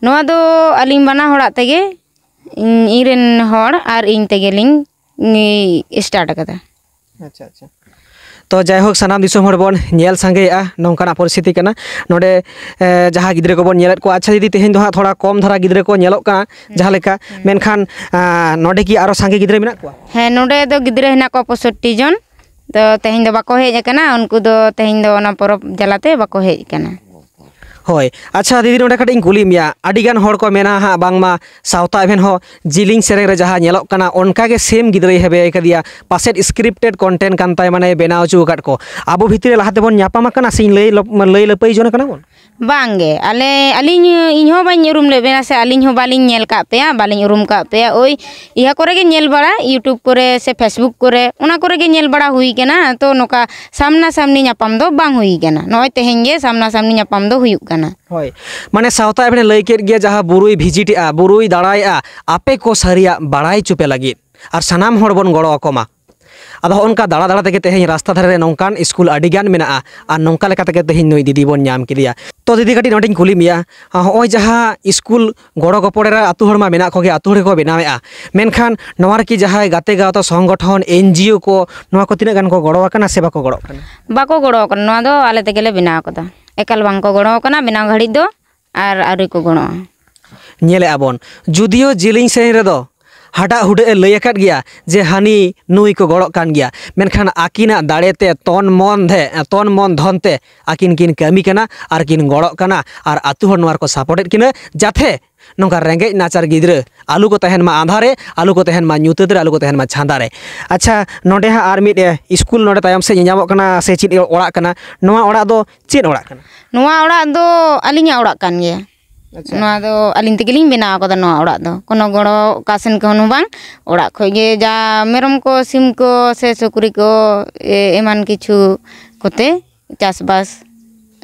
ᱱᱚᱣᱟ ᱫᱚ ᱟᱹᱞᱤᱧ ᱵᱟᱱᱟ ᱦᱚᱲᱟᱜ ᱛᱮᱜᱮ, ᱤᱧ, ᱤᱧ ᱨᱮᱱ ᱦᱚᱲ ᱟᱨ ᱤᱧ ᱛᱮᱜᱮ ᱞᱤᱧ, ᱤᱧ ᱥᱴᱟᱨᱴ ᱟᱠᱟᱫᱟ᱾ ᱟᱪᱪᱷᱟ, ᱟᱪᱪᱷᱟ᱾ ᱛᱚ ᱡᱟᱭᱦᱳᱠ, ᱥᱟᱱᱟᱢ ᱫᱤᱥᱚᱢ ᱦᱚᱲ ᱵᱚᱱ ᱧᱮᱞ ᱥᱟᱸᱜᱮᱭᱮᱜᱼᱟ, ᱱᱚᱝᱠᱟᱱᱟᱜ ᱯᱚᱨᱤᱥᱛᱷᱤᱛᱤ ᱠᱟᱱᱟ ᱱᱚᱰᱮ, ᱮ, ᱡᱟᱦᱟᱸ ᱜᱤᱫᱽᱨᱟᱹ ᱠᱚᱵᱚᱱ ᱧᱮᱞᱮᱫ ᱠᱚᱣᱟ᱾ ᱟᱪᱪᱷᱟ ᱫᱤᱫᱤ, ᱛᱮᱦᱮᱧ ᱫᱚ ᱦᱟᱸᱜ ᱛᱷᱚᱲᱟ ᱠᱚᱢ ᱫᱷᱟᱨᱟ ᱜᱤᱫᱽᱨᱟᱹ ᱠᱚ ᱧᱮᱞᱚᱜ ᱠᱟᱱᱟ, ᱦᱩᱸ, ᱡᱟᱦᱟᱸ ᱞᱮᱠᱟ, ᱦᱩᱸ᱾ ᱢᱮᱱᱠᱷᱟᱱ, ᱟ, ᱱᱚᱰᱮ ᱠᱤ ᱟᱨᱚ ᱥᱟᱸᱜᱮ ᱜᱤᱫᱽᱨᱟᱹ ᱢᱮᱱᱟᱜ ᱠᱚᱣᱟ? ᱦᱮᱸ, ᱱᱚᱰᱮ ᱫᱚ ᱜᱤᱫᱽᱨᱟᱹ ᱦᱮᱱᱟᱜ ᱠᱚᱣᱟ ᱯᱚᱸᱭᱥᱚᱴᱴᱤ ᱡᱚᱱ᱾ ᱛᱚ ᱛᱮᱦᱮᱧ ᱫᱚ ᱵᱟᱠᱚ ᱦᱮᱡ ᱟᱠᱟᱱᱟ, ᱩᱱᱠᱩ ᱫᱚ ᱛᱮᱦᱮᱧ ᱫᱚ ᱚᱱᱟ ᱯᱚᱨᱚᱵᱽ ᱡᱟᱞᱟᱛᱮ ᱵᱟᱠᱚ ᱦᱮᱡ ᱟᱠᱟᱱᱟ᱾ ᱦᱳᱭ, ᱟᱪᱪᱷᱟ ᱫᱤᱫᱤ, ᱱᱚᱰᱮ ᱠᱟᱹᱴᱤᱡ ᱤᱧ ᱠᱩᱞᱤ ᱢᱮᱭᱟ, ᱟᱹᱰᱤ ᱜᱟᱱ ᱦᱚᱲ ᱠᱚ ᱢᱮᱱᱟ ᱦᱟᱸᱜ ᱵᱟᱝᱢᱟ ᱥᱟᱶᱛᱟ ᱮᱵᱷᱮᱱ ᱦᱚᱸ ᱡᱤᱞᱤᱧ ᱥᱮᱨᱮᱧ ᱨᱮ ᱡᱟᱦᱟᱸ ᱧᱮᱞᱚᱜ ᱠᱟᱱᱟ, ᱚᱱᱠᱟ ᱜᱮ ᱥᱮᱢ ᱜᱤᱫᱽᱨᱟᱹᱭ ᱦᱮᱵᱮ ᱟᱠᱟᱫᱮᱭᱟ, ᱯᱟᱥᱮᱫ ᱥᱠᱨᱤᱯᱴᱮᱰ ᱠᱚᱱᱴᱮᱱᱴ ᱠᱟᱱ ᱛᱟᱭ, ᱢᱟᱱᱮ ᱵᱮᱱᱟᱣ ᱦᱚᱪᱚ ᱟᱠᱟᱫ ᱠᱚ᱾ ᱟᱵᱚ ᱵᱷᱤᱛᱨᱤ ᱨᱮ ᱞᱟᱦᱟ ᱛᱮᱵᱚᱱ ᱧᱟᱯᱟᱢ ᱟᱠᱟᱱᱟ ᱥᱮ ᱞᱟᱹᱭ ᱞᱚᱯ-, ᱞᱟᱹᱭ ᱞᱟᱹᱯᱟᱹᱭ ᱡᱚᱱ ᱠᱟᱱᱟ ᱵᱚᱱ? ᱵᱟᱝ ᱜᱮ, ᱟᱞᱮ, ᱟᱹᱞᱤᱧ, ᱤᱧ ᱦᱚᱸ ᱵᱟᱹᱧ ᱩᱨᱩᱢ ᱞᱮᱫ ᱵᱮᱱᱟ ᱥᱮ ᱟᱹᱞᱤᱧ ᱦᱚᱸ ᱵᱟᱹᱞᱤᱧ ᱧᱮᱞ ᱠᱟᱜ ᱯᱮᱭᱟ, ᱵᱟᱹᱞᱤᱧ ᱩᱨᱩᱢ ᱠᱟᱜ ᱯᱮᱭᱟ᱾ ᱳᱭ ᱤᱭᱟᱹ ᱠᱚᱨᱮ ᱜᱮ ᱧᱮᱞ ᱵᱟᱲᱟ, YouTube ᱠᱚᱨᱮ ᱥᱮ Facebook ᱠᱚᱨᱮ, ᱚᱱᱟ ᱠᱚᱨᱮ ᱜᱮ ᱧᱮᱞ ᱵᱟᱲᱟ ᱦᱩᱭ ᱠᱟᱱᱟ᱾ ᱛᱚ ᱱᱚᱝᱠᱟ ᱥᱟᱢᱱᱟ ᱥᱟᱢᱱᱤ ᱧᱟᱯᱟᱢ ᱫᱚ ᱵᱟᱝ ᱦᱩᱭ ᱠᱟᱱᱟ᱾ ᱱᱚᱜᱼᱚᱭ ᱛᱮᱦᱮᱧ ᱜᱮ ᱥᱟᱢᱱᱟ ᱥᱟᱢᱱᱤ ᱧᱟᱯᱟᱢ ᱫᱚ ᱦᱩᱭᱩᱜ ᱠᱟᱱᱟ᱾ ᱦᱳᱭ, ᱢᱟᱱᱮ ᱥᱟᱶᱛᱟ ᱮᱵᱷᱮᱱᱮ ᱞᱟᱹᱭ ᱠᱮᱫ ᱜᱮᱭᱟ, ᱡᱟᱦᱟᱸ ᱵᱩᱨᱩᱭ ᱵᱷᱤᱡᱤᱴ ᱮᱜᱼᱟ, ᱵᱩᱨᱩᱭ ᱫᱟᱬᱟᱭᱮᱜᱼᱟ, ᱟᱯᱮ ᱠᱚ ᱥᱟᱹᱨᱤᱭᱟᱜ ᱵᱟᱲᱟᱭ ᱦᱚᱪᱚ ᱯᱮ ᱞᱟᱹᱜᱤᱫ ᱟᱨ ᱥᱟᱱᱟᱢ ᱦᱚᱲ ᱵᱚᱱ ᱜᱚᱲᱚ ᱟᱠᱚ ᱢᱟ᱾ ᱟᱫᱚ ᱦᱚᱸᱜᱼᱚ ᱱᱚᱝᱠᱟ ᱫᱟᱬᱟ ᱫᱟᱬᱟ ᱛᱮᱜᱮ ᱛᱮᱦᱮᱧ ᱨᱟᱥᱛᱟ ᱫᱷᱟᱨᱮ ᱨᱮ ᱱᱚᱝᱠᱟᱱ ᱥᱠᱩᱞ ᱟᱹᱰᱤ ᱜᱟᱱ ᱢᱮᱱᱟᱜᱼᱟ, ᱟᱨ ᱱᱚᱝᱠᱟ ᱞᱮᱠᱟ ᱛᱮᱜᱮ ᱛᱮᱦᱮᱧ ᱱᱩᱭ ᱫᱤᱫᱤ ᱵᱚᱱ ᱧᱟᱢ ᱠᱮᱫᱮᱭᱟ᱾ ᱛᱚ ᱫᱤᱫᱤ, ᱠᱟᱹᱴᱤᱡ ᱱᱚᱰᱮᱧ ᱠᱩᱞᱤ ᱢᱮᱭᱟ, ᱦᱚᱸᱜᱼᱚᱭ ᱡᱟᱦᱟᱸ ᱥᱠᱩᱞ ᱜᱚᱲᱚ ᱜᱚᱯᱚᱲ ᱨᱮ ᱟᱹᱛᱩ ᱦᱚᱲ ᱢᱟ ᱢᱮᱱᱟᱜ ᱠᱚᱜᱮ, ᱟᱹᱛᱩ ᱦᱚᱲ ᱜᱮᱠᱚ ᱵᱮᱱᱟᱣᱮᱫᱼᱟ, ᱢᱮᱱᱠᱷᱟᱱ ᱱᱚᱣᱟ ᱨᱮᱠᱤ ᱡᱟᱦᱟᱸᱭ ᱜᱟᱛᱮ ᱜᱟᱶᱛᱟ ᱥᱚᱝᱜᱚᱴᱷᱚᱱ, NGO ᱠᱚ, ᱱᱚᱣᱟ ᱠᱚ ᱛᱤᱱᱟᱹᱜ ᱜᱟᱱ ᱠᱚ ᱜᱚᱲᱚ ᱟᱠᱟᱱᱟ ᱥᱮ ᱵᱟᱠᱚ ᱜᱚᱲᱚ ᱟᱠᱟᱱᱟ? ᱵᱟᱠᱚ ᱜᱚᱲᱚ ᱟᱠᱟᱱᱟ, ᱱᱚᱣᱟ ᱫᱚ ᱟᱞᱮ ᱛᱮᱜᱮᱞᱮ ᱵᱮᱱᱟᱣ ᱟᱠᱟᱫᱟ᱾ ᱮᱠᱟᱞ ᱵᱟᱝ ᱠᱚ ᱜᱚᱲᱚ ᱟᱠᱟᱱᱟ ᱵᱮᱱᱟᱣ ᱜᱷᱟᱹᱲᱤᱡ ᱫᱚ, ᱟᱨ ᱟᱹᱣᱨᱤ ᱠᱚ ᱜᱚᱲᱚᱜᱼᱟ᱾ ᱧᱮᱞᱮᱜᱼᱟ ᱵᱚᱱ, ᱡᱩᱫᱤᱭᱳ ᱡᱮᱞᱮᱧ ᱥᱮᱨᱮᱧ ᱨᱮᱫᱚ ᱦᱟᱰᱟᱜ ᱦᱩᱰᱟᱹᱜ ᱮ ᱞᱟᱹᱭ ᱟᱠᱟᱫ ᱜᱮᱭᱟ ᱡᱮ ᱦᱟᱹᱱᱤ ᱱᱩᱭ ᱠᱚ ᱜᱚᱲᱚᱜ ᱠᱟᱱ ᱜᱮᱭᱟ, ᱢᱮᱱᱠᱷᱟᱱ ᱟᱹᱠᱤᱱᱟᱜ ᱫᱟᱲᱮ ᱛᱮ, ᱛᱚᱱ ᱢᱚᱱ ᱛᱮ, ᱛᱚᱱ ᱢᱚᱱ ᱫᱷᱚᱱ ᱛᱮ ᱟᱹᱠᱤᱱ ᱠᱤᱱ ᱠᱟᱹᱢᱤ ᱠᱟᱱᱟ ᱟᱨ ᱠᱤᱱ ᱜᱚᱲᱚᱜ ᱠᱟᱱᱟ, ᱟᱨ ᱟᱹᱛᱩ ᱦᱚᱲ ᱱᱚᱣᱟ ᱨᱮᱠᱚ ᱥᱟᱯᱳᱨᱴᱮᱫ ᱠᱤᱱᱟᱹ, ᱡᱟᱛᱷᱮ ᱱᱚᱝᱠᱟ ᱨᱮᱸᱜᱮᱡ ᱱᱟᱪᱟᱨ ᱜᱤᱫᱽᱨᱟᱹ ᱟᱞᱚ ᱠᱚ ᱛᱟᱦᱮᱱ ᱢᱟ ᱟᱸᱫᱷᱟ ᱨᱮ, ᱟᱞᱚ ᱠᱚ ᱛᱟᱦᱮᱱ ᱢᱟ ᱧᱩᱛᱟᱹᱛ ᱨᱮ, ᱟᱞᱚ ᱠᱚ ᱛᱟᱦᱮᱱ ᱢᱟ ᱪᱷᱟᱸᱫᱟ ᱨᱮ᱾ ᱟᱪᱪᱷᱟ, ᱱᱚᱰᱮ ᱦᱟᱸᱜ ᱟᱨ ᱢᱤᱫ, ᱮ, ᱥᱠᱩᱞ ᱱᱚᱰᱮ ᱛᱟᱭᱚᱢ ᱥᱮᱫ ᱧᱮᱧᱟᱢᱚᱜ ᱠᱟᱱᱟ, ᱥᱮ ᱪᱮᱫ ᱚᱲᱟᱜ ᱠᱟᱱᱟ? ᱱᱚᱣᱟ ᱚᱲᱟᱜ ᱫᱚ ᱪᱮᱫ ᱚᱲᱟᱜ ᱠᱟᱱᱟ? ᱱᱚᱣᱟ ᱚᱲᱟᱜ ᱫᱚ ᱟᱹᱞᱤᱧᱟᱜ ᱚᱲᱟᱜ ᱠᱟᱱ ᱜᱮᱭᱟ᱾ ᱟᱪᱪᱷᱟ᱾ ᱱᱚᱣᱟ ᱫᱚ ᱟᱹᱞᱤᱧ ᱛᱮᱜᱮᱞᱤᱧ ᱵᱮᱱᱟᱣ ᱟᱠᱟᱫᱟ ᱱᱚᱣᱟ ᱚᱲᱟᱜ ᱫᱚ, ᱠᱳᱱᱳ ᱜᱚᱲᱚ ᱚᱠᱟ ᱥᱮᱱ ᱠᱷᱚᱱ ᱦᱚᱸ ᱵᱟᱝ᱾ ᱚᱲᱟᱜ ᱠᱷᱚᱡ ᱜᱮ ᱡᱟ ᱢᱮᱨᱚᱢ ᱠᱚ, ᱥᱤᱢ ᱠᱚ, ᱥᱮ ᱥᱩᱠᱨᱤ ᱠᱚ, ᱮ-, ᱮᱢᱟᱱ ᱠᱤᱪᱷᱩ ᱠᱚᱛᱮ ᱪᱟᱥᱵᱟᱥ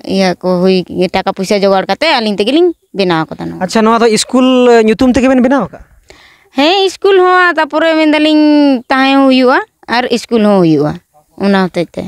ᱤᱭᱟᱹ ᱠᱚ ᱦᱩᱭ, ᱴᱟᱠᱟ ᱯᱚᱭᱥᱟ ᱡᱚᱜᱟᱲ ᱠᱟᱛᱮ ᱟᱹᱞᱤᱧ ᱛᱮᱜᱮᱞᱤᱧ ᱵᱮᱱᱟᱣ ᱟᱠᱟᱫᱟ ᱱᱚᱣᱟ᱾ ᱟᱪᱪᱷᱟ, ᱱᱚᱣᱟ ᱫᱚ ᱥᱠᱩᱞ ᱧᱩᱛᱩᱢ ᱛᱮᱜᱮ ᱵᱮᱱ ᱵᱮᱱᱟᱣ ᱟᱠᱟᱫᱼᱟ? ᱦᱮᱸ, ᱥᱠᱩᱞ ᱦᱚᱸ, ᱛᱟᱯᱚᱨᱮ ᱢᱮᱱᱫᱟᱞᱤᱧ ᱛᱟᱦᱮᱸ ᱦᱚᱸ ᱦᱩᱭᱩᱜᱼᱟ᱾ ᱟᱨ ᱤᱥᱠᱩᱞ ᱦᱚᱸ ᱦᱩᱭᱩᱜᱼᱟ᱾ ᱚᱱᱟ ᱦᱚᱛᱮᱡ ᱛᱮ᱾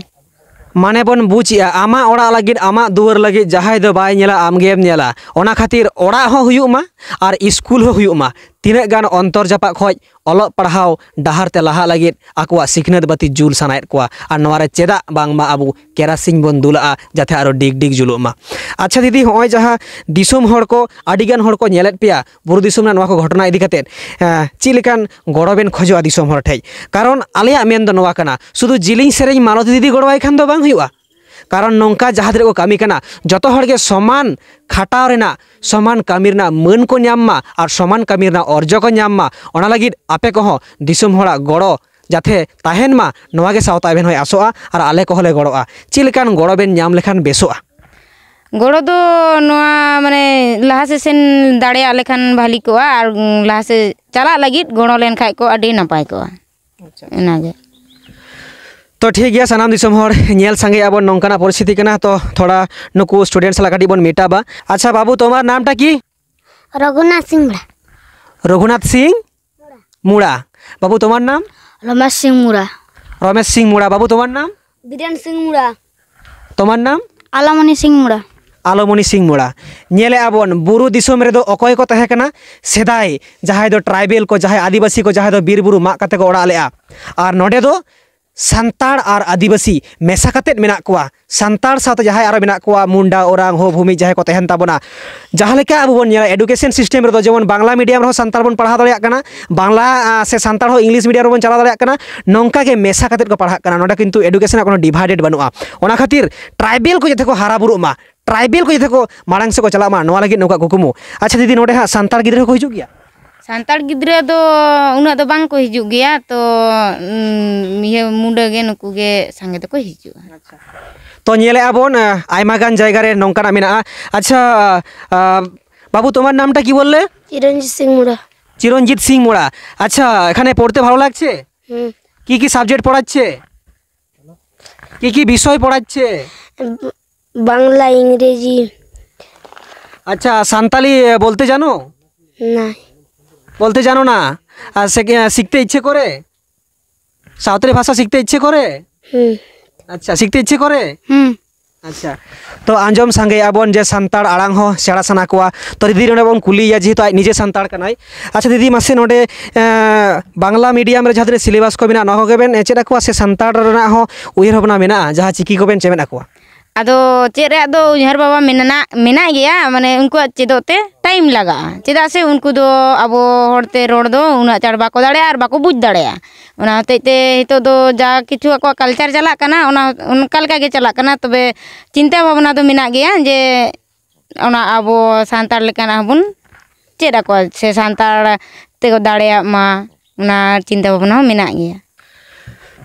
ᱢᱟᱱᱮ ᱵᱚᱱ ᱵᱩᱡᱽ ᱮᱜᱼᱟ, ᱟᱢᱟᱜ ᱚᱲᱟᱜ ᱞᱟᱹᱜᱤᱫ, ᱟᱢᱟᱜ ᱫᱩᱣᱟᱹᱨ ᱞᱟᱹᱜᱤᱫ ᱡᱟᱦᱟᱸᱭ ᱫᱚ ᱵᱟᱭ ᱧᱮᱞᱟ, ᱟᱢ ᱜᱮᱢ ᱧᱮᱞᱟ᱾ ᱚᱱᱟ ᱠᱷᱟᱹᱛᱤᱨ ᱚᱲᱟᱜ ᱦᱚᱸ ᱦᱩᱭᱩᱜ ᱢᱟ ᱟᱨ ᱤᱥᱠᱩᱞ ᱦᱚᱸ ᱦᱩᱭᱩᱜ ᱢᱟ᱾ ᱛᱤᱱᱟᱹᱜ ᱜᱟᱱ ᱚᱱᱛᱚᱨ ᱡᱟᱯᱟᱜ ᱠᱷᱚᱡ ᱚᱞᱚᱜ ᱯᱟᱲᱦᱟᱣ ᱰᱟᱦᱟᱨ ᱛᱮ ᱞᱟᱦᱟᱜ ᱞᱟᱹᱜᱤᱫ ᱟᱠᱚᱣᱟᱜ ᱥᱤᱠᱷᱱᱟᱹᱛ ᱵᱟᱹᱛᱤ ᱡᱩᱞ ᱥᱟᱱᱟᱭᱮᱫ ᱠᱚᱣᱟ, ᱟᱨ ᱱᱚᱣᱟ ᱨᱮ ᱪᱮᱫᱟᱜ ᱵᱟᱝᱢᱟ ᱟᱵᱚ ᱠᱮᱨᱟᱥᱤᱱ ᱵᱚᱱ ᱫᱩᱞᱟᱜᱼᱟ, ᱡᱟᱛᱮ ᱟᱨᱚ ᱰᱤᱜᱽ ᱰᱤᱜᱽ ᱡᱩᱞᱩᱜ ᱢᱟ᱾ ᱟᱪᱪᱷᱟ ᱫᱤᱫᱤ, ᱦᱚᱸᱜᱼᱚᱭ ᱡᱟᱦᱟᱸ ᱫᱤᱥᱚᱢ ᱦᱚᱲ ᱠᱚ, ᱟᱹᱰᱤ ᱜᱟᱱ ᱦᱚᱲ ᱠᱚ ᱧᱮᱞᱮᱫ ᱯᱮᱭᱟ ᱵᱩᱨᱩ ᱫᱤᱥᱚᱢ ᱨᱮᱱᱟᱜ ᱱᱚᱣᱟ ᱠᱚ ᱜᱷᱚᱴᱚᱱᱟ ᱤᱫᱤ ᱠᱟᱛᱮᱫ, ᱮᱸ, ᱪᱮᱫ ᱞᱮᱠᱟᱱ ᱜᱚᱲᱚ ᱵᱮᱱ ᱠᱷᱚᱡᱚᱜᱼᱟ ᱫᱤᱥᱚᱢ ᱦᱚᱲ ᱴᱷᱮᱡ? ᱠᱟᱨᱚᱱ ᱟᱞᱮᱭᱟᱜ ᱢᱮᱱ ᱫᱚ ᱱᱚᱣᱟ ᱠᱟᱱᱟ, ᱥᱩᱫᱷᱩ ᱡᱤᱞᱤᱧ ᱥᱮᱨᱮᱧ ᱢᱟᱞᱚᱛᱤ ᱫᱤᱫᱤ ᱜᱚᱲᱚᱣᱟᱭ ᱠᱷᱟᱱ ᱫᱚ ᱵᱟᱝ ᱦᱩᱭᱩᱜᱼᱟ᱾ ᱠᱟᱨᱚᱱ ᱱᱚᱝᱠᱟ ᱡᱟᱦᱟᱸ ᱛᱤᱱᱟᱹᱜ ᱠᱚ ᱠᱟᱹᱢᱤ ᱠᱟᱱᱟ, ᱡᱚᱛᱚ ᱦᱚᱲ ᱜᱮ ᱥᱚᱢᱟᱱ ᱠᱷᱟᱴᱟᱣ ᱨᱮᱱᱟᱜ, ᱥᱚᱢᱟᱱ ᱠᱟᱹᱢᱤ ᱨᱮᱱᱟᱜ ᱢᱟᱹᱱ ᱠᱚ ᱧᱟᱢ ᱢᱟ ᱟᱨ ᱥᱚᱢᱟᱱ ᱠᱟᱹᱢᱤ ᱨᱮᱱᱟᱜ ᱚᱨᱡᱚ ᱠᱚ ᱧᱟᱢ ᱢᱟ, ᱚᱱᱟ ᱞᱟᱹᱜᱤᱫ ᱟᱯᱮ ᱠᱚᱦᱚᱸ ᱫᱤᱥᱚᱢ ᱦᱚᱲᱟᱜ ᱜᱚᱲᱚ ᱡᱟᱛᱮ ᱛᱟᱦᱮᱱ ᱢᱟ, ᱱᱚᱣᱟ ᱜᱮ ᱥᱟᱶᱛᱟ ᱮᱵᱷᱮᱱ ᱦᱚᱸᱭ ᱟᱥᱚᱜᱼᱟ ᱟᱨ ᱟᱞᱮ ᱠᱚᱦᱚᱸ ᱞᱮ ᱜᱚᱲᱚᱜᱼᱟ᱾ ᱪᱮᱫ ᱞᱮᱠᱟᱱ ᱜᱚᱲᱚ ᱵᱮᱱ ᱧᱟᱢ ᱞᱮᱠᱷᱟᱱ ᱵᱮᱥᱚᱜᱼᱟ? ᱜᱚᱲᱚ ᱫᱚ ᱱᱚᱣᱟ, ᱢᱟᱱᱮ, ᱞᱟᱦᱟ ᱥᱮᱫ ᱥᱮᱱ ᱫᱟᱲᱮᱭᱟᱜ ᱞᱮᱠᱷᱟᱱ ᱵᱷᱟᱹᱞᱤ ᱠᱚᱜᱼᱟ, ᱟᱨ ᱞᱟᱦᱟ ᱥᱮᱫ ᱪᱟᱞᱟᱜ ᱞᱟᱹᱜᱤᱫ ᱜᱚᱲᱚ ᱞᱮᱱ ᱠᱷᱟᱡ ᱠᱚ ᱟᱹᱰᱤ ᱱᱟᱯᱟᱭ ᱠᱚᱜᱼᱟ᱾ ᱟᱪᱪᱷᱟ᱾ ᱚᱱᱟᱜᱮ᱾ ᱛᱚ ᱴᱷᱤᱠ ᱜᱮᱭᱟ, ᱥᱟᱱᱟᱢ ᱫᱤᱥᱚᱢ ᱦᱚᱲ ᱧᱮᱞ ᱥᱟᱸᱜᱮ ᱟᱵᱚᱱ, ᱱᱚᱝᱠᱟᱱᱟᱜ ᱯᱚᱨᱤᱥᱛᱷᱤᱛᱤ ᱠᱟᱱᱟ᱾ ᱛᱚ ᱛᱷᱚᱲᱟ ᱱᱩᱠᱩ ᱥᱴᱩᱰᱮᱱᱴ ᱥᱟᱞᱟᱜ ᱠᱟᱹᱴᱤᱡ ᱵᱚᱱ ᱢᱤᱴᱟᱯᱟ᱾ ᱟᱪᱪᱷᱟ ᱵᱟᱹᱵᱩ, ᱛᱳᱢᱟᱨ ᱱᱟᱢᱴᱟ ᱠᱤ? রঘুনাথ সিং মুড়া। রঘুনাথ সিং মুড়া। বাবু, তোমার নাম? রমেশ সিং মুড়া। রমেশ সিং মুড়া। বাবু, তোমার নাম? বীরেন সিং মুড়া। তোমার নাম? আলামণি সিং মুড়া। আলোমণি সিং মুড়া। ᱧᱮᱞᱮᱜᱼᱟ ᱵᱚᱱ, ᱵᱩᱨᱩ ᱫᱤᱥᱚᱢ ᱨᱮᱫᱚ ᱚᱠᱚᱭ ᱠᱚ ᱛᱟᱦᱮᱸ ᱠᱟᱱᱟ? ᱥᱮᱫᱟᱭ ᱡᱟᱦᱟᱸᱭ ᱫᱚ ᱴᱨᱟᱭᱵᱮᱞ ᱠᱚ, ᱡᱟᱦᱟᱸᱭ ᱟᱹᱫᱤᱵᱟᱹᱥᱤ ᱠᱚ, ᱡᱟᱦᱟᱸᱭ ᱫᱚ ᱵᱤᱨ ᱵᱩᱨᱩ ᱢᱟᱜ ᱠᱟᱛᱮ ᱠᱚ ᱚᱲᱟᱜ ᱞᱮᱜᱼᱟ᱾ ᱟᱨ ᱱᱚᱰᱮ ᱫᱚ ᱥᱟᱱᱛᱟᱲ ᱟᱨ ᱟᱹᱫᱤᱵᱟᱹᱥᱤ ᱢᱮᱥᱟ ᱠᱟᱛᱮᱫ ᱢᱮᱱᱟᱜ ᱠᱚᱣᱟ᱾ ᱥᱟᱱᱛᱟᱲ ᱥᱟᱶᱛᱮ ᱡᱟᱦᱟᱸᱭ ᱟᱨᱚ ᱢᱮᱱᱟᱜ ᱠᱚᱣᱟ, ᱢᱩᱱᱰᱟ, ᱳᱨᱟᱝ, ᱦᱳ, ᱵᱷᱩᱢᱤᱡᱽ ᱡᱟᱦᱟᱸᱭ ᱠᱚ ᱛᱟᱦᱮᱱ ᱛᱟᱵᱚᱱᱟ, ᱡᱟᱦᱟᱸ ᱞᱮᱠᱟ ᱟᱵᱚ ᱵᱚᱱ ᱧᱮᱞᱟ education system ᱨᱮᱫᱚ, ᱡᱮᱢᱚᱱ ᱵᱟᱝᱞᱟ medium ᱨᱮᱦᱚᱸ ᱥᱟᱱᱛᱟᱲ ᱵᱚᱱ ᱯᱟᱲᱦᱟᱣ ᱫᱟᱲᱮᱭᱟᱜ ᱠᱟᱱᱟ, ᱵᱟᱝᱞᱟ, ᱟᱸ, ᱥᱮ ᱥᱟᱱᱛᱟᱲ ᱦᱚᱸ English medium ᱨᱮᱵᱚᱱ ᱪᱟᱞᱟᱣ ᱫᱟᱲᱮᱭᱟᱜ ᱠᱟᱱᱟ, ᱱᱚᱝᱠᱟ ᱜᱮ ᱢᱮᱥᱟ ᱠᱟᱛᱮᱫ ᱠᱚ ᱯᱟᱲᱦᱟᱜ ᱠᱟᱱᱟ᱾ ᱱᱚᱰᱮ ᱠᱤᱱᱛᱩ education ᱨᱮᱱᱟᱜ ᱠᱳᱱᱳ divided ᱵᱟᱹᱱᱩᱜᱼᱟ᱾ ᱚᱱᱟ ᱠᱷᱟᱹᱛᱤᱨ tribal ᱠᱚ ᱡᱟᱛᱮ ᱠᱚ ᱦᱟᱨᱟ ᱵᱩᱨᱩᱜ ᱢᱟ, tribal ᱠᱚ ᱡᱟᱛᱮ ᱠᱚ ᱢᱟᱲᱟᱝ ᱥᱮᱫ ᱠᱚ ᱪᱟᱞᱟᱜ ᱢᱟ, ᱱᱚᱣᱟ ᱞᱟᱹᱜᱤᱫ ᱱᱚᱝᱠᱟ ᱠᱩᱠᱢᱩ᱾ ᱟᱪᱪᱷᱟ ᱫᱤᱫᱤ, ᱱᱚᱰᱮ ᱦᱟᱸᱜ ᱥᱟᱱᱛᱟᱲ ᱜᱤᱫᱽᱨᱟᱹ ᱦᱚᱸᱠᱚ ᱦᱤᱡᱩᱜ ᱜᱮᱭᱟ? ᱥᱟᱱᱛᱟᱲ ᱜᱤᱫᱽᱨᱟᱹ ᱫᱚ ᱩᱱᱟᱹᱜ ᱫᱚ ᱵᱟᱝ ᱠᱚ ᱦᱤᱡᱩᱜ ᱜᱮᱭᱟ, ᱛᱚ, ᱩᱸ, ᱤᱭᱟᱹ, ᱢᱩᱰᱟᱹ ᱜᱮ, ᱱᱩᱠᱩ ᱜᱮ ᱥᱟᱸᱜᱮ ᱫᱚᱠᱚ ᱦᱤᱡᱩᱜᱼᱟ᱾ ᱛᱚ ᱧᱮᱞᱮᱜᱼᱟ ᱵᱚᱱ, ᱟᱸ, ᱟᱭᱢᱟ ᱜᱟᱱ ᱡᱟᱭᱜᱟ ᱨᱮ ᱱᱚᱝᱠᱟᱱᱟᱜ ᱢᱮᱱᱟᱜᱼᱟ᱾ ᱟᱪᱪᱷᱟ, ᱟᱸ, ᱵᱟᱹᱵᱩ, ᱛᱳᱢᱟᱨ ᱱᱟᱢᱴᱟ ᱠᱤ ᱵᱚᱞᱞᱮ? চিরঞ্জিত সিং মুড়া। চিরঞ্জিত সিং মুড়া। আচ্ছা, এখানে পড়তে ভালো লাগছে? হুম। কি কি সাবজেক্ট পড়াচ্ছে? কি কি বিষয় পড়াচ্ছে? বাংলা, ইংরেজি। আচ্ছা, সান্তালি, এ, বলতে জানো? না। বলতে জানো না? আর সে-, এ, শিখতে ইচ্ছে করে? ᱥᱟᱶᱛᱟᱞᱤ ᱵᱷᱟᱥᱟ ᱥᱤᱠᱷᱛᱮ ᱤᱪᱪᱷᱟᱹ ᱠᱚᱨᱮ? ᱦᱩᱸ᱾ ᱟᱪᱪᱷᱟ, ᱥᱤᱠᱷᱛᱮ ᱤᱪᱪᱷᱟᱹ ᱠᱚᱨᱮ? ᱦᱩᱸ᱾ ᱟᱪᱪᱷᱟ, ᱛᱚ ᱟᱸᱡᱚᱢ ᱥᱟᱸᱜᱮᱭᱟᱜᱼᱟ ᱵᱚᱱ ᱡᱮ ᱥᱟᱱᱛᱟᱲ ᱟᱲᱟᱝ ᱦᱚᱸ ᱥᱮᱬᱟ ᱥᱟᱱᱟ ᱠᱚᱣᱟ᱾ ᱛᱚ ᱫᱤᱫᱤ ᱱᱚᱰᱮ ᱵᱚᱱ ᱠᱩᱞᱤᱭᱮᱭᱟ, ᱡᱮᱦᱮᱛᱩ ᱟᱡ ᱱᱤᱡᱮ ᱥᱟᱱᱛᱟᱲ ᱠᱟᱱᱟᱭ᱾ ᱟᱪᱪᱷᱟ ᱫᱤᱫᱤ, ᱢᱟᱥᱮ ᱱᱚᱰᱮ ᱮᱸ, ᱵᱟᱝᱞᱟ ᱢᱤᱰᱤᱭᱟᱢ ᱨᱮ ᱡᱟᱦᱟᱸ ᱛᱤᱱᱟᱹᱜ ᱥᱤᱞᱮᱵᱟᱥ ᱠᱚ ᱢᱮᱱᱟᱜᱼᱟ, ᱱᱚᱣᱟ ᱠᱚᱜᱮ ᱵᱮᱱ ᱪᱮᱫ ᱟᱠᱚᱣᱟ ᱥᱮ ᱥᱟᱱᱛᱟᱲ ᱨᱮᱱᱟᱜ ᱦᱚᱸ ᱩᱭᱦᱟᱹᱨ ᱵᱷᱟᱵᱽᱱᱟ ᱢᱮᱱᱟᱜᱼᱟ ᱡᱟᱦᱟᱸ ᱪᱤᱠᱤ ᱠᱚᱵᱮᱱ ᱪᱮᱢᱮᱫ ᱟᱠᱚᱣᱟ? ᱟᱫᱚ ᱪᱮᱫ ᱨᱮᱭᱟᱜ ᱫᱚ ᱩᱭᱦᱟᱹᱨ ᱵᱷᱟᱵᱽᱱᱟ ᱢᱮᱱᱟᱜ, ᱢᱮᱱᱟᱜ ᱜᱮᱭᱟ, ᱢᱟᱱᱮ ᱩᱱᱠᱩᱣᱟᱜ ᱪᱮᱫᱚᱜ ᱛᱮ ᱴᱟᱭᱤᱢ ᱞᱟᱜᱟᱜᱼᱟ, ᱪᱮᱫᱟᱜ ᱥᱮ ᱩᱱᱠᱩ ᱫᱚ ᱟᱵᱚ ᱦᱚᱲᱛᱮ ᱨᱚᱲ ᱫᱚ ᱩᱱᱟᱹᱜ ᱪᱟᱬ ᱵᱟᱠᱚ ᱫᱟᱲᱮᱭᱟᱜᱼᱟ ᱟᱨ ᱵᱟᱠᱚ ᱵᱩᱡᱽ ᱫᱟᱲᱮᱭᱟᱜᱼᱟ᱾ ᱚᱱᱟ ᱦᱚᱛᱮᱡ ᱛᱮ ᱱᱤᱛᱚᱜ ᱫᱚ ᱡᱟ ᱠᱤᱪᱷᱩ ᱟᱠᱚᱣᱟᱜ ᱠᱟᱞᱪᱟᱨ ᱪᱟᱞᱟᱜ ᱠᱟᱱᱟ, ᱚᱱᱟ ᱚᱱᱠᱟ ᱞᱮᱠᱟ ᱜᱮ ᱪᱟᱞᱟᱜ ᱠᱟᱱᱟ᱾ ᱛᱚᱵᱮ ᱪᱤᱱᱛᱟᱹ ᱵᱷᱟᱵᱽᱱᱟ ᱫᱚ ᱢᱮᱱᱟᱜ ᱜᱮᱭᱟ ᱡᱮ ᱚᱱᱟ ᱟᱵᱚ ᱥᱟᱱᱛᱟᱲ ᱞᱮᱠᱟᱱᱟᱜ ᱦᱚᱸᱵᱚᱱ ᱪᱮᱫ ᱟᱠᱚᱣᱟ, ᱥᱮ ᱥᱟᱱᱛᱟᱲ ᱛᱮᱠᱚ ᱫᱟᱲᱮᱭᱟᱜ ᱢᱟ, ᱚᱱᱟ ᱪᱤᱱᱛᱟᱹ ᱵᱷᱟᱵᱽᱱᱟ ᱦᱚᱸ ᱢᱮᱱᱟᱜ ᱜᱮᱭᱟ᱾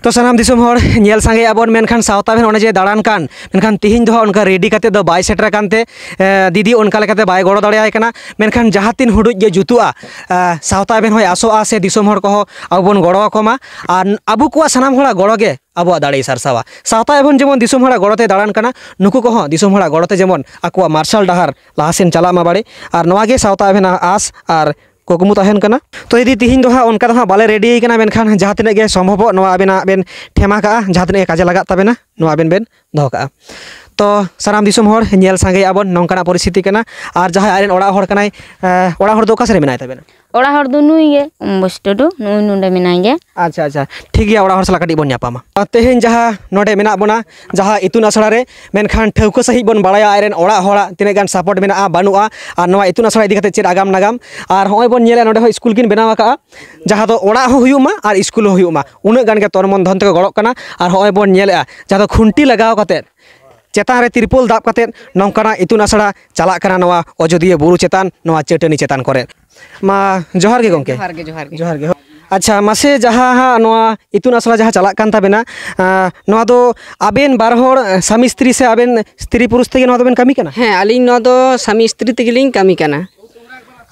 ᱛᱚ ᱥᱟᱱᱟᱢ ᱫᱤᱥᱚᱢ ᱦᱚᱲ ᱧᱮᱞ ᱥᱟᱸᱜᱮᱭᱟᱜ ᱵᱚᱱ, ᱢᱮᱱᱠᱷᱟᱱ ᱥᱟᱶᱛᱟ ᱵᱮᱱ ᱚᱱᱮ ᱡᱮ ᱫᱟᱬᱟᱱ ᱠᱟᱱ, ᱢᱮᱱᱠᱷᱟᱱ ᱛᱤᱦᱤᱧ ᱫᱚ ᱦᱟᱸᱜ ᱚᱱᱠᱟ ᱨᱮᱰᱤ ᱠᱟᱛᱮ ᱫᱚ ᱵᱟᱭ ᱥᱮᱴᱮᱨ ᱟᱠᱟᱱ ᱛᱮ, ᱮ, ᱫᱤᱫᱤ ᱚᱱᱠᱟ ᱞᱮᱠᱟᱛᱮ ᱵᱟᱭ ᱜᱚᱲᱚ ᱫᱟᱲᱮᱭᱟᱭ ᱠᱟᱱᱟ᱾ ᱢᱮᱱᱠᱷᱟᱱ ᱡᱟᱦᱟᱸ ᱛᱤᱱ ᱦᱩᱰᱩᱡ ᱜᱮ ᱡᱩᱛᱩᱜᱼᱟ, ᱮ, ᱥᱟᱶᱛᱟ ᱵᱮᱱ ᱦᱚᱸᱭ ᱟᱥᱚᱜᱼᱟ ᱥᱮ ᱫᱤᱥᱚᱢ ᱦᱚᱲ ᱠᱚᱦᱚᱸ ᱟᱵᱚ ᱵᱚᱱ ᱜᱚᱲᱚ ᱟᱠᱚ ᱢᱟ᱾ ᱟᱨ ᱟᱵᱚ ᱠᱚᱣᱟᱜ ᱥᱟᱱᱟᱢ ᱦᱚᱲᱟᱜ ᱜᱚᱲᱚ ᱜᱮ ᱟᱵᱚᱣᱟᱜ ᱫᱟᱲᱮᱭ ᱥᱟᱨᱥᱟᱣᱟ᱾ ᱥᱟᱶᱛᱟ ᱮᱵᱷᱮᱱ ᱡᱮᱢᱚᱱ ᱫᱤᱥᱚᱢ ᱦᱚᱲᱟᱜ ᱜᱚᱲᱚ ᱛᱮ ᱫᱟᱬᱟᱱ ᱠᱟᱱᱟ, ᱱᱩᱠᱩ ᱠᱚᱦᱚᱸ ᱫᱤᱥᱚᱢ ᱦᱚᱲᱟᱜ ᱜᱚᱲᱚ ᱛᱮ ᱡᱮᱢᱚᱱ ᱟᱠᱚᱣᱟᱜ ᱢᱟᱨᱥᱟᱞ ᱰᱟᱦᱟᱨ ᱞᱟᱦᱟ ᱥᱮᱱ ᱪᱟᱞᱟᱜ ᱢᱟ ᱵᱟᱲᱮ᱾ ᱟᱨ ᱱᱚᱣᱟ ᱜᱮ ᱥᱟᱶᱛᱟ ᱮᱵᱷᱮᱱᱟᱜ ᱟᱸᱥ ᱟᱨ ᱠᱩᱠᱢᱩ ᱛᱟᱦᱮᱱ ᱠᱟᱱᱟ᱾ ᱛᱚ ᱫᱤᱫᱤ, ᱛᱤᱦᱤᱧ ᱫᱚ ᱦᱟᱸᱜ ᱚᱱᱠᱟ ᱫᱚ ᱦᱟᱸᱜ ᱵᱟᱞᱮ ᱨᱮᱰᱤ ᱠᱟᱱᱟ, ᱢᱮᱱᱠᱷᱟᱱ ᱡᱟᱦᱟᱸ ᱛᱤᱱᱟᱹᱜ ᱜᱮ ᱥᱚᱢᱵᱷᱚᱵᱚᱜ ᱱᱚᱣᱟ ᱟᱵᱮᱱᱟᱜ ᱵᱮᱱ ᱴᱷᱮᱢᱟ ᱠᱟᱜᱼᱟ, ᱡᱟᱦᱟᱸ ᱛᱤᱱᱟᱹᱜ ᱜᱮ ᱠᱟᱡᱮ ᱞᱟᱜᱟᱜ ᱛᱟᱵᱮᱱᱟ, ᱱᱚᱣᱟ ᱟᱵᱮᱱ ᱵᱮᱱ ᱫᱚᱦᱚ ᱠᱟᱜᱼᱟ᱾ ᱛᱚ ᱥᱟᱱᱟᱢ ᱫᱤᱥᱚᱢ ᱦᱚᱲ ᱧᱮᱞ ᱥᱟᱸᱜᱮᱭᱟᱜᱼᱟ ᱵᱚᱱ, ᱱᱚᱝᱠᱟᱱᱟᱜ ᱯᱚᱨᱤᱥᱛᱷᱤᱛᱤ ᱠᱟᱱᱟ᱾ ᱟᱨ ᱡᱟᱦᱟᱸᱭ ᱟᱡ ᱨᱮᱱ ᱚᱲᱟᱜ ᱦᱚᱲ ᱠᱟᱱᱟᱭ, ᱮ, ᱚᱲᱟᱜ ᱦᱚᱲ ᱫᱚ ᱚᱠᱟ ᱥᱮᱫ ᱨᱮ ᱢᱮᱱᱟᱭ ᱛᱟᱵᱮᱱᱟ? ᱚᱲᱟᱜ ᱦᱚᱲ ᱫᱚ ᱱᱩᱭ ᱜᱮ, ᱚᱢᱵᱚᱥ ᱴᱩᱰᱩ, ᱱᱩᱭ ᱱᱚᱰᱮ ᱢᱮᱱᱟᱭ ᱜᱮᱭᱟ᱾ ᱟᱪᱪᱷᱟ, ᱟᱪᱪᱷᱟ, ᱴᱷᱤᱠ ᱜᱮᱭᱟ, ᱚᱲᱟᱜ ᱦᱚᱲ ᱥᱟᱞᱟᱜ ᱠᱟᱹᱴᱤᱡ ᱵᱚᱱ ᱧᱟᱯᱟᱢᱟ᱾ ᱛᱮᱦᱮᱧ ᱡᱟᱦᱟᱸ ᱱᱚᱰᱮ ᱢᱮᱱᱟᱜ ᱵᱚᱱᱟ, ᱡᱟᱦᱟᱸ ᱤᱛᱩᱱ ᱟᱥᱲᱟ ᱨᱮ, ᱢᱮᱱᱠᱷᱟᱱ ᱴᱷᱟᱹᱣᱠᱟᱹ ᱥᱟᱺᱦᱤᱡ ᱵᱚᱱ ᱵᱟᱲᱟᱭᱟ ᱟᱡ ᱨᱮᱱ ᱚᱲᱟᱜ ᱦᱚᱲᱟᱜ ᱛᱤᱱᱟᱹᱜ ᱜᱟᱱ ᱥᱟᱯᱳᱨᱴ ᱢᱮᱱᱟᱜᱼᱟ, ᱵᱟᱹᱱᱩᱜᱼᱟ, ᱟᱨ ᱱᱚᱣᱟ ᱤᱛᱩᱱ ᱟᱥᱲᱟ ᱤᱫᱤ ᱠᱟᱛᱮ ᱪᱮᱫ ᱟᱜᱟᱢ ᱱᱟᱜᱟᱢ᱾ ᱟᱨ ᱦᱚᱸᱜᱼᱚᱭ ᱵᱚᱱ ᱧᱮᱞᱮᱫᱼᱟ, ᱱᱚᱰᱮ ᱦᱚᱸ ᱥᱠᱩᱞ ᱠᱤᱱ ᱵᱮᱱᱟᱣ ᱟᱠᱟᱫᱼᱟ, ᱡᱟᱦᱟᱸ ᱫᱚ ᱚᱲᱟᱜ ᱦᱚᱸ ᱦᱩᱭᱩᱜ ᱢᱟ ᱟᱨ ᱥᱠᱩᱞ ᱦᱚᱸ ᱦᱩᱭᱩᱜ ᱢᱟ, ᱩᱱᱟᱹᱜ ᱜᱟᱱ ᱜᱮ ᱛᱚᱱ ᱢᱚᱱ ᱫᱷᱚᱱ ᱛᱮᱠᱚ ᱜᱚᱲᱚᱜ ᱠᱟᱱᱟ᱾ ᱟᱨ ᱦᱚᱸᱜᱼᱚᱭ ᱵᱚᱱ ᱧᱮᱞᱮᱫᱼᱟ, ᱡᱟᱦᱟᱸ ᱫᱚ ᱠᱷᱩᱱᱴᱤ ᱞᱟᱜᱟᱣ ᱠᱟᱛᱮᱫ ᱪᱮᱛᱟᱱ ᱨᱮ ᱛᱤᱨᱯᱚᱞ ᱫᱟᱵ ᱠᱟᱛᱮᱫ ᱱᱚᱝᱠᱟᱱᱟᱜ ᱤᱛᱩᱱ ᱟᱥᱲᱟ ᱪᱟᱞᱟᱜ ᱠᱟᱱᱟ ᱱᱚᱣᱟ ᱚᱡᱳᱫᱤᱭᱟᱹ ᱵᱩᱨᱩ ᱪᱮᱛᱟᱱ, ᱱᱚᱣᱟ ᱪᱟᱹᱴᱟᱹᱱᱤ ᱪᱮᱛᱟᱱ ᱠᱚᱨᱮ᱾ ᱢᱟ ᱡᱚᱦᱟᱨ ᱜᱮ ᱜᱚᱢᱠᱮ᱾ ᱡᱚᱦᱟᱨ ᱜᱮ, ᱡᱚᱦᱟᱨ ᱜᱮ᱾ ᱡᱚᱦᱟᱨ ᱜᱮ᱾ ᱟᱪᱪᱷᱟ, ᱢᱟᱥᱮ ᱡᱟᱦᱟᱸ ᱦᱟᱸᱜ ᱱᱚᱣᱟ ᱤᱛᱩᱱ ᱟᱥᱲᱟ ᱡᱟᱦᱟᱸ ᱪᱟᱞᱟᱜ ᱠᱟᱱ ᱛᱟᱵᱮᱱᱟ, ᱟᱸ, ᱱᱚᱣᱟ ᱫᱚ ᱟᱵᱮᱱ ᱵᱟᱨ ᱦᱚᱲ ᱥᱟᱢᱤ ᱥᱛᱨᱤ ᱥᱮ ᱟᱵᱮᱱ ᱥᱛᱨᱤ ᱯᱩᱨᱩᱥ ᱛᱮᱜᱮ ᱱᱚᱣᱟ ᱫᱚᱵᱮᱱ ᱠᱟᱹᱢᱤ ᱠᱟᱱᱟ? ᱦᱮᱸ, ᱟᱹᱞᱤᱧ ᱱᱚᱣᱟ ᱫᱚ ᱥᱟᱢᱤ ᱥᱛᱨᱤ ᱛᱮᱜᱮᱞᱤᱧ ᱠᱟᱹᱢᱤ ᱠᱟᱱᱟ᱾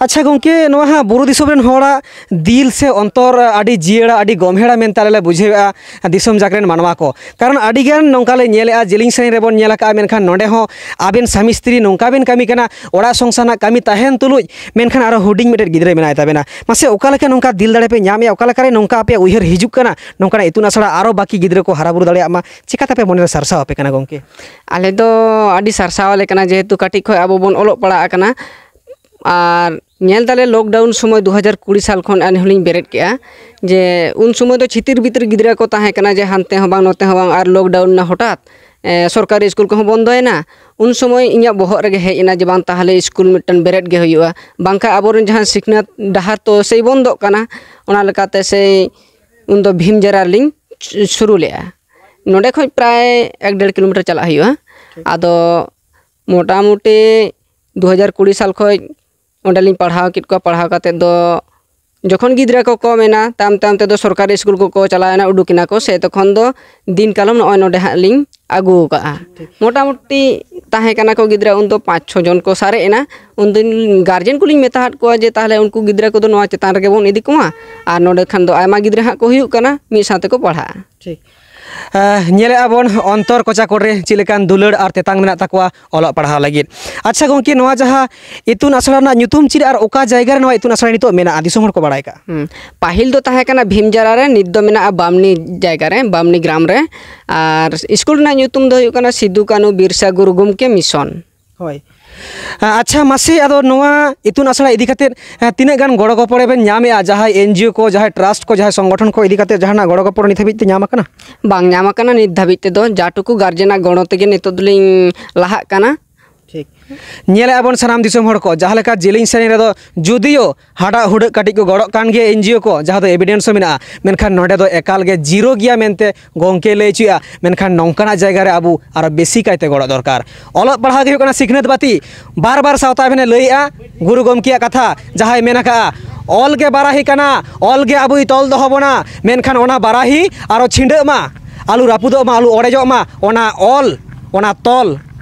ᱟᱪᱪᱷᱟ ᱜᱚᱢᱠᱮ, ᱱᱚᱣᱟ ᱦᱟᱸᱜ ᱵᱩᱨᱩ ᱫᱤᱥᱚᱢ ᱨᱮᱱ ᱦᱚᱲᱟᱜ ᱫᱤᱞ ᱥᱮ ᱚᱱᱛᱚᱨ ᱟᱹᱰᱤ ᱡᱤᱭᱟᱹᱲᱟ, ᱟᱹᱰᱤ ᱜᱚᱢᱦᱮᱲᱟ ᱢᱮᱱᱛᱮ ᱟᱞᱮ ᱞᱮ ᱵᱩᱡᱷᱟᱹᱣᱮᱫᱼᱟ ᱫᱤᱥᱚᱢ ᱡᱟᱠ ᱨᱮᱱ ᱢᱟᱱᱣᱟ ᱠᱚ᱾ ᱠᱟᱨᱚᱱ ᱟᱹᱰᱤ ᱜᱟᱱ ᱱᱚᱝᱠᱟ ᱞᱮ ᱧᱮᱞᱮᱫᱼᱟ, ᱡᱮᱞᱮᱧ ᱥᱟᱺᱜᱤᱧ ᱨᱮᱵᱚᱱ ᱧᱮᱞ ᱟᱠᱟᱫᱼᱟ, ᱢᱮᱱᱠᱷᱟᱱ ᱱᱚᱰᱮ ᱦᱚᱸ ᱟᱵᱮᱱ ᱥᱟᱢᱤ ᱥᱛᱨᱤ ᱱᱚᱝᱠᱟ ᱵᱮᱱ ᱠᱟᱹᱢᱤ ᱠᱟᱱᱟ, ᱚᱲᱟᱜ ᱥᱚᱝᱥᱟᱨ ᱨᱮᱱᱟᱜ ᱠᱟᱹᱢᱤ ᱛᱟᱦᱮᱱ ᱛᱩᱞᱩᱡ, ᱢᱮᱱᱠᱷᱟᱱ ᱟᱨᱚ ᱦᱩᱰᱤᱧ ᱢᱤᱫᱴᱮᱱ ᱜᱤᱫᱽᱨᱟᱹ ᱢᱮᱱᱟᱭ ᱛᱟᱵᱮᱱᱟ᱾ ᱢᱟᱥᱮ ᱚᱠᱟ ᱞᱮᱠᱟ ᱱᱚᱝᱠᱟ ᱫᱤᱞ ᱫᱟᱲᱮ ᱯᱮ ᱧᱟᱢᱮᱫᱼᱟ? ᱚᱠᱟ ᱞᱮᱠᱟᱨᱮ ᱱᱚᱝᱠᱟ ᱟᱯᱮᱭᱟᱜ ᱩᱭᱦᱟᱹᱨ ᱦᱤᱡᱩᱜ ᱠᱟᱱᱟ ᱱᱚᱝᱠᱟᱱᱟᱜ ᱤᱛᱩᱱ ᱟᱥᱲᱟ ᱟᱨᱚ ᱵᱟᱹᱠᱤ ᱜᱤᱫᱽᱨᱟᱹ ᱠᱚ ᱦᱟᱨᱟ ᱵᱩᱨᱩ ᱫᱟᱲᱮᱭᱟᱜ ᱢᱟ? ᱪᱮᱠᱟᱛᱮ ᱟᱯᱮ ᱢᱚᱱᱮᱨᱮ ᱥᱟᱨᱥᱟᱣ ᱟᱯᱮ ᱠᱟᱱᱟ ᱜᱚᱢᱠᱮ? ᱟᱞᱮ ᱫᱚ ᱟᱹᱰᱤ ᱥᱟᱨᱥᱟᱣ ᱟᱞᱮ ᱠᱟᱱᱟ, ᱡᱮᱦᱮᱛᱩ ᱠᱟᱹᱴᱤᱡ ᱠᱷᱚᱱ ᱟᱵᱚ ᱵᱚᱱ ᱚᱞᱚᱜ ᱯᱟᱲᱦᱟᱜ ᱠᱟᱱᱟ᱾ ᱟᱨ ᱧᱮᱞ ᱫᱟᱞᱮ ᱞᱚᱠᱰᱟᱣᱩᱱ ᱥᱚᱢᱚᱭ ᱫᱩ ᱦᱟᱡᱟᱨ ᱠᱩᱲᱤ ᱥᱟᱞ ᱠᱷᱚᱱ ᱟᱹᱞᱤᱧ ᱦᱚᱸᱞᱤᱧ ᱵᱮᱨᱮᱫ ᱠᱮᱜᱼᱟ, ᱡᱮ ᱩᱱ ᱥᱚᱢᱚᱭ ᱫᱚ ᱪᱷᱤᱛᱤᱨ ᱵᱤᱛᱤᱨ ᱜᱤᱫᱽᱨᱟᱹ ᱠᱚ ᱛᱟᱦᱮᱸ ᱠᱟᱱᱟ, ᱡᱮ ᱦᱟᱱᱛᱮ ᱦᱚᱸ ᱵᱟᱝ ᱱᱚᱛᱮ ᱦᱚᱸ ᱵᱟᱝ, ᱟᱨ ᱞᱚᱠᱰᱟᱣᱩᱱ ᱮᱱᱟ ᱦᱚᱴᱟᱛ᱾ ᱮ, ᱥᱚᱨᱠᱟᱨᱤ ᱥᱠᱩᱞ ᱠᱚᱦᱚᱸ ᱵᱚᱱᱫᱚᱭᱮᱱᱟ᱾ ᱩᱱ ᱥᱚᱢᱚᱭ ᱤᱧᱟᱹᱜ ᱵᱚᱦᱚᱜ ᱨᱮᱜᱮ ᱦᱮᱡ ᱮᱱᱟ ᱡᱮ ᱵᱟᱝ ᱛᱟᱦᱚᱞᱮ ᱥᱠᱩᱞ ᱢᱤᱫᱴᱟᱝ ᱵᱮᱨᱮᱫ ᱜᱮ ᱦᱩᱭᱩᱜᱼᱟ, ᱵᱟᱝᱠᱷᱟᱱ ᱟᱵᱚᱨᱮᱱ ᱡᱟᱦᱟᱸ ᱥᱤᱠᱷᱱᱟᱹᱛ ᱰᱟᱦᱟᱨ ᱛᱚ ᱥᱮᱭ ᱵᱚᱱᱫᱚᱜ ᱠᱟᱱᱟ᱾ ᱚᱱᱟ ᱞᱮᱠᱟᱛᱮ ᱥᱮᱭ ᱩᱱᱫᱚ ᱵᱷᱤᱢ ᱡᱟᱨᱟ ᱨᱮᱞᱤᱧ ᱥᱩᱨᱩ ᱞᱮᱫᱼᱟ᱾ ᱱᱚᱸᱰᱮ ᱠᱷᱚᱱ ᱯᱨᱟᱭ ᱮᱠ ᱰᱮᱲ ᱠᱤᱞᱳᱢᱤᱴᱟᱨ ᱪᱟᱞᱟᱜ ᱦᱩᱭᱩᱜᱼᱟ᱾ ᱟᱫᱚ ᱢᱚᱴᱟᱢᱩᱴᱤ ᱫᱩ ᱦᱟᱡᱟᱨ ᱠᱩᱲᱤ ᱥᱟᱞ ᱠᱷᱚᱱ ᱚᱸᱰᱮᱞᱤᱧ ᱯᱟᱲᱦᱟᱣ ᱠᱮᱫ ᱠᱚᱣᱟ᱾ ᱯᱟᱲᱦᱟᱣ ᱠᱟᱛᱮᱫ ᱫᱚ ᱡᱚᱠᱷᱚᱱ ᱜᱤᱫᱽᱨᱟᱹ ᱠᱚ ᱠᱚᱢ ᱮᱱᱟ, ᱛᱟᱭᱚᱢ ᱛᱟᱭᱚᱢ ᱛᱮᱫᱚ ᱥᱚᱨᱠᱟᱨᱤ ᱥᱠᱩᱞ ᱠᱚᱠᱚ ᱪᱟᱞᱟᱣ ᱮᱱᱟ, ᱩᱰᱩᱠ ᱮᱱᱟ ᱠᱚ, ᱥᱮ ᱛᱚᱠᱷᱚᱱ ᱫᱚ ᱫᱤᱱ ᱠᱟᱞᱚᱢ ᱱᱚᱜᱼᱚᱭ ᱱᱚᱰᱮ ᱦᱟᱸᱜ ᱞᱤᱧ ᱟᱹᱜᱩ ᱟᱠᱟᱫᱼᱟ᱾ ᱢᱚᱴᱟᱢᱩᱴᱤ ᱛᱟᱦᱮᱸ ᱠᱟᱱᱟ ᱠᱚ ᱜᱤᱫᱽᱨᱟᱹ ᱩᱱᱫᱚ ᱯᱟᱸᱪ ᱪᱷᱚ ᱡᱚᱱ ᱠᱚ ᱥᱟᱨᱮᱡ ᱮᱱᱟ᱾ ᱩᱱᱫᱤᱱ ᱜᱟᱨᱡᱮᱱ ᱠᱚᱞᱤᱧ ᱢᱮᱛᱟᱫ ᱠᱚᱣᱟ ᱡᱮ ᱛᱟᱦᱚᱞᱮ ᱩᱱᱠᱩ ᱜᱤᱫᱽᱨᱟᱹ ᱠᱚᱫᱚ ᱱᱚᱣᱟ ᱪᱮᱛᱟᱱ ᱨᱮᱜᱮ ᱵᱚᱱ ᱤᱫᱤ ᱠᱚᱢᱟ, ᱟᱨ ᱱᱚᱰᱮ ᱠᱷᱟᱱ ᱫᱚ ᱟᱭᱢᱟ ᱜᱤᱫᱽᱨᱟᱹ ᱦᱟᱸᱜ ᱠᱚ ᱦᱩᱭᱩᱜ ᱠᱟᱱᱟ, ᱢᱤᱫ ᱥᱟᱶ ᱛᱮᱠᱚ ᱯᱟᱲᱦᱟᱜᱼᱟ᱾ ᱴᱷᱤᱠ᱾ ᱟᱸ, ᱧᱮᱞᱮᱫᱼᱟ ᱵᱚᱱ ᱚᱱᱛᱚᱨ ᱠᱚᱪᱟ ᱠᱚᱨᱮ ᱪᱮᱫ ᱞᱮᱠᱟᱱ ᱫᱩᱞᱟᱹᱲ ᱟᱨ ᱛᱮᱛᱟᱝ ᱢᱮᱱᱟᱜ ᱛᱟᱠᱚᱣᱟ ᱚᱞᱚᱜ ᱯᱟᱲᱦᱟᱣ ᱞᱟᱹᱜᱤᱫ᱾ ᱟᱪᱪᱷᱟ ᱜᱚᱢᱠᱮ, ᱱᱚᱣᱟ ᱡᱟᱦᱟᱸ ᱤᱛᱩᱱ ᱟᱥᱲᱟ ᱨᱮᱱᱟᱜ ᱧᱩᱛᱩᱢ ᱪᱮᱫ ᱟᱨ ᱚᱠᱟ ᱡᱟᱭᱜᱟ ᱨᱮ ᱱᱚᱣᱟ ᱤᱛᱩᱱ ᱟᱥᱲᱟ ᱱᱤᱛᱚᱜ ᱢᱮᱱᱟᱜᱼᱟ, ᱫᱤᱥᱚᱢ ᱦᱚᱲ ᱠᱚ ᱵᱟᱲᱟᱭ ᱠᱟᱜᱼᱟ? ᱦᱩᱸ᱾ ᱯᱟᱹᱦᱤᱞ ᱫᱚ ᱛᱟᱦᱮᱸ ᱠᱟᱱᱟ ᱵᱷᱤᱢᱡᱟᱨᱟ ᱨᱮ, ᱱᱤᱛ ᱫᱚ ᱢᱮᱱᱟᱜᱼᱟ ᱵᱟᱢᱱᱤ ᱡᱟᱭᱜᱟ ᱨᱮ, ᱵᱟᱢᱱᱤ ᱜᱨᱟᱢ ᱨᱮ᱾ ᱟᱨ ᱥᱠᱩᱞ ᱨᱮᱱᱟᱜ ᱧᱩᱛᱩᱢ ᱫᱚ ᱦᱩᱭᱩᱜ ᱠᱟᱱᱟ ᱥᱤᱫᱩ ᱠᱟᱹᱱᱩ ᱵᱤᱨᱥᱟ ᱜᱩᱨᱩ ᱜᱚᱢᱠᱮ ᱢᱤᱥᱚᱱ᱾ ᱦᱳᱭ᱾ ᱟᱪᱪᱷᱟ ᱢᱟᱥᱮ, ᱟᱫᱚ ᱱᱚᱣᱟ ᱤᱛᱩᱱ ᱟᱥᱲᱟ ᱤᱫᱤ ᱠᱟᱛᱮᱫ, ᱮᱸ, ᱛᱤᱱᱟᱹᱜ ᱜᱟᱱ ᱜᱚᱲᱚ ᱜᱚᱯᱚᱲ ᱵᱮᱱ ᱧᱟᱢᱮᱜᱼᱟ? ᱡᱟᱦᱟᱸᱭ ᱮᱱᱡᱤᱳ ᱠᱚ, ᱡᱟᱦᱟᱸᱭ ᱴᱨᱟᱥᱴ ᱠᱚ, ᱡᱟᱦᱟᱸᱭ ᱥᱚᱝᱜᱚᱴᱷᱚᱱ ᱠᱚ ᱤᱫᱤ ᱠᱟᱛᱮᱫ ᱡᱟᱦᱟᱱᱟᱜ ᱜᱚᱲᱚ ᱜᱚᱯᱚᱲ ᱱᱤᱛ ᱦᱟᱹᱵᱤᱡ ᱛᱮ ᱧᱟᱢ ᱟᱠᱟᱱᱟ? ᱵᱟᱝ ᱧᱟᱢ ᱟᱠᱟᱱᱟ ᱱᱤᱛ ᱫᱷᱟᱹᱵᱤᱡ ᱛᱮᱫᱚ, ᱡᱟ ᱴᱩᱠᱩ ᱜᱟᱨᱡᱮᱱᱟᱜ ᱜᱚᱲᱚ ᱛᱮᱜᱮ ᱱᱤᱛᱚᱜ ᱫᱚᱞᱤᱧ ᱞᱟᱦᱟᱜ ᱠᱟᱱᱟ᱾ ᱴᱷᱤᱠ᱾ ᱧᱮᱞᱮᱫᱼᱟ ᱵᱚᱱ ᱥᱟᱱᱟᱢ ᱫᱤᱥᱚᱢ ᱦᱚᱲ ᱠᱚ, ᱡᱟᱦᱟᱸ ᱞᱮᱠᱟ ᱡᱮᱞᱮᱧ ᱥᱟᱺᱜᱤᱧ ᱨᱮᱫᱚ ᱡᱩᱫᱤᱭᱳ ᱦᱟᱰᱟᱜ ᱦᱩᱰᱟᱹᱜ ᱠᱟᱹᱴᱤᱡ ᱠᱚ ᱜᱚᱲᱚᱜ ᱠᱟᱱ ᱜᱮᱭᱟ ᱮᱱᱡᱤᱳ ᱠᱚ, ᱡᱟᱦᱟᱸ ᱫᱚ ᱮᱵᱤᱰᱮᱱᱥ ᱦᱚᱸ ᱢᱮᱱᱟᱜᱼᱟ, ᱢᱮᱱᱠᱷᱟᱱ ᱱᱚᱰᱮ ᱫᱚ ᱮᱠᱟᱞ ᱜᱮ ᱡᱤᱨᱳ ᱜᱮᱭᱟ ᱢᱮᱱᱛᱮ ᱜᱚᱢᱠᱮ ᱞᱟᱹᱭ ᱦᱚᱪᱚᱭᱮᱫᱼᱟ᱾ ᱢᱮᱱᱠᱷᱟᱱ ᱱᱚᱝᱠᱟᱱᱟᱜ ᱡᱟᱭᱜᱟ ᱨᱮ ᱟᱵᱚ ᱟᱨᱚ ᱵᱮᱥᱤ ᱠᱟᱭᱛᱮ ᱜᱚᱲᱚ ᱫᱚᱨᱠᱟᱨ᱾ ᱚᱞᱚᱜ ᱯᱟᱲᱦᱟᱣ ᱜᱮ ᱦᱩᱭᱩᱜ ᱠᱟᱱᱟ ᱥᱤᱠᱷᱱᱟᱹᱛ ᱵᱟᱹᱛᱤ᱾ ᱵᱟᱨ ᱵᱟᱨ ᱥᱟᱶᱛᱟ ᱵᱮᱱᱮ ᱞᱟᱹᱭᱮᱫᱼᱟ, ᱜᱩᱨᱩ ᱜᱚᱢᱠᱮᱭᱟᱜ ᱠᱟᱛᱷᱟ ᱡᱟᱦᱟᱸᱭ ᱢᱮᱱ ᱟᱠᱟᱫᱼᱟ, "ᱚᱞ ᱜᱮ ᱵᱟᱨᱟᱦᱤ ᱠᱟᱱᱟ, ᱚᱞ ᱜᱮ ᱟᱵᱚᱭ ᱛᱚᱞ ᱫᱚᱦᱚ ᱵᱚᱱᱟ", ᱢᱮᱱᱠᱷᱟᱱ ᱚᱱᱟ ᱵᱟᱨᱟᱦᱤ ᱟᱨᱚ ᱪᱷᱤᱸᱰᱟᱹᱜ ᱢᱟ, ᱟᱞᱚ ᱨᱟᱹᱯᱩᱫᱚᱜ ᱢᱟ, ᱟᱞᱚ ᱚᱲᱮᱡᱚᱜ ᱢᱟ, ᱚᱱᱟ ᱚᱞ, ᱚᱱᱟ ᱛᱚᱞ,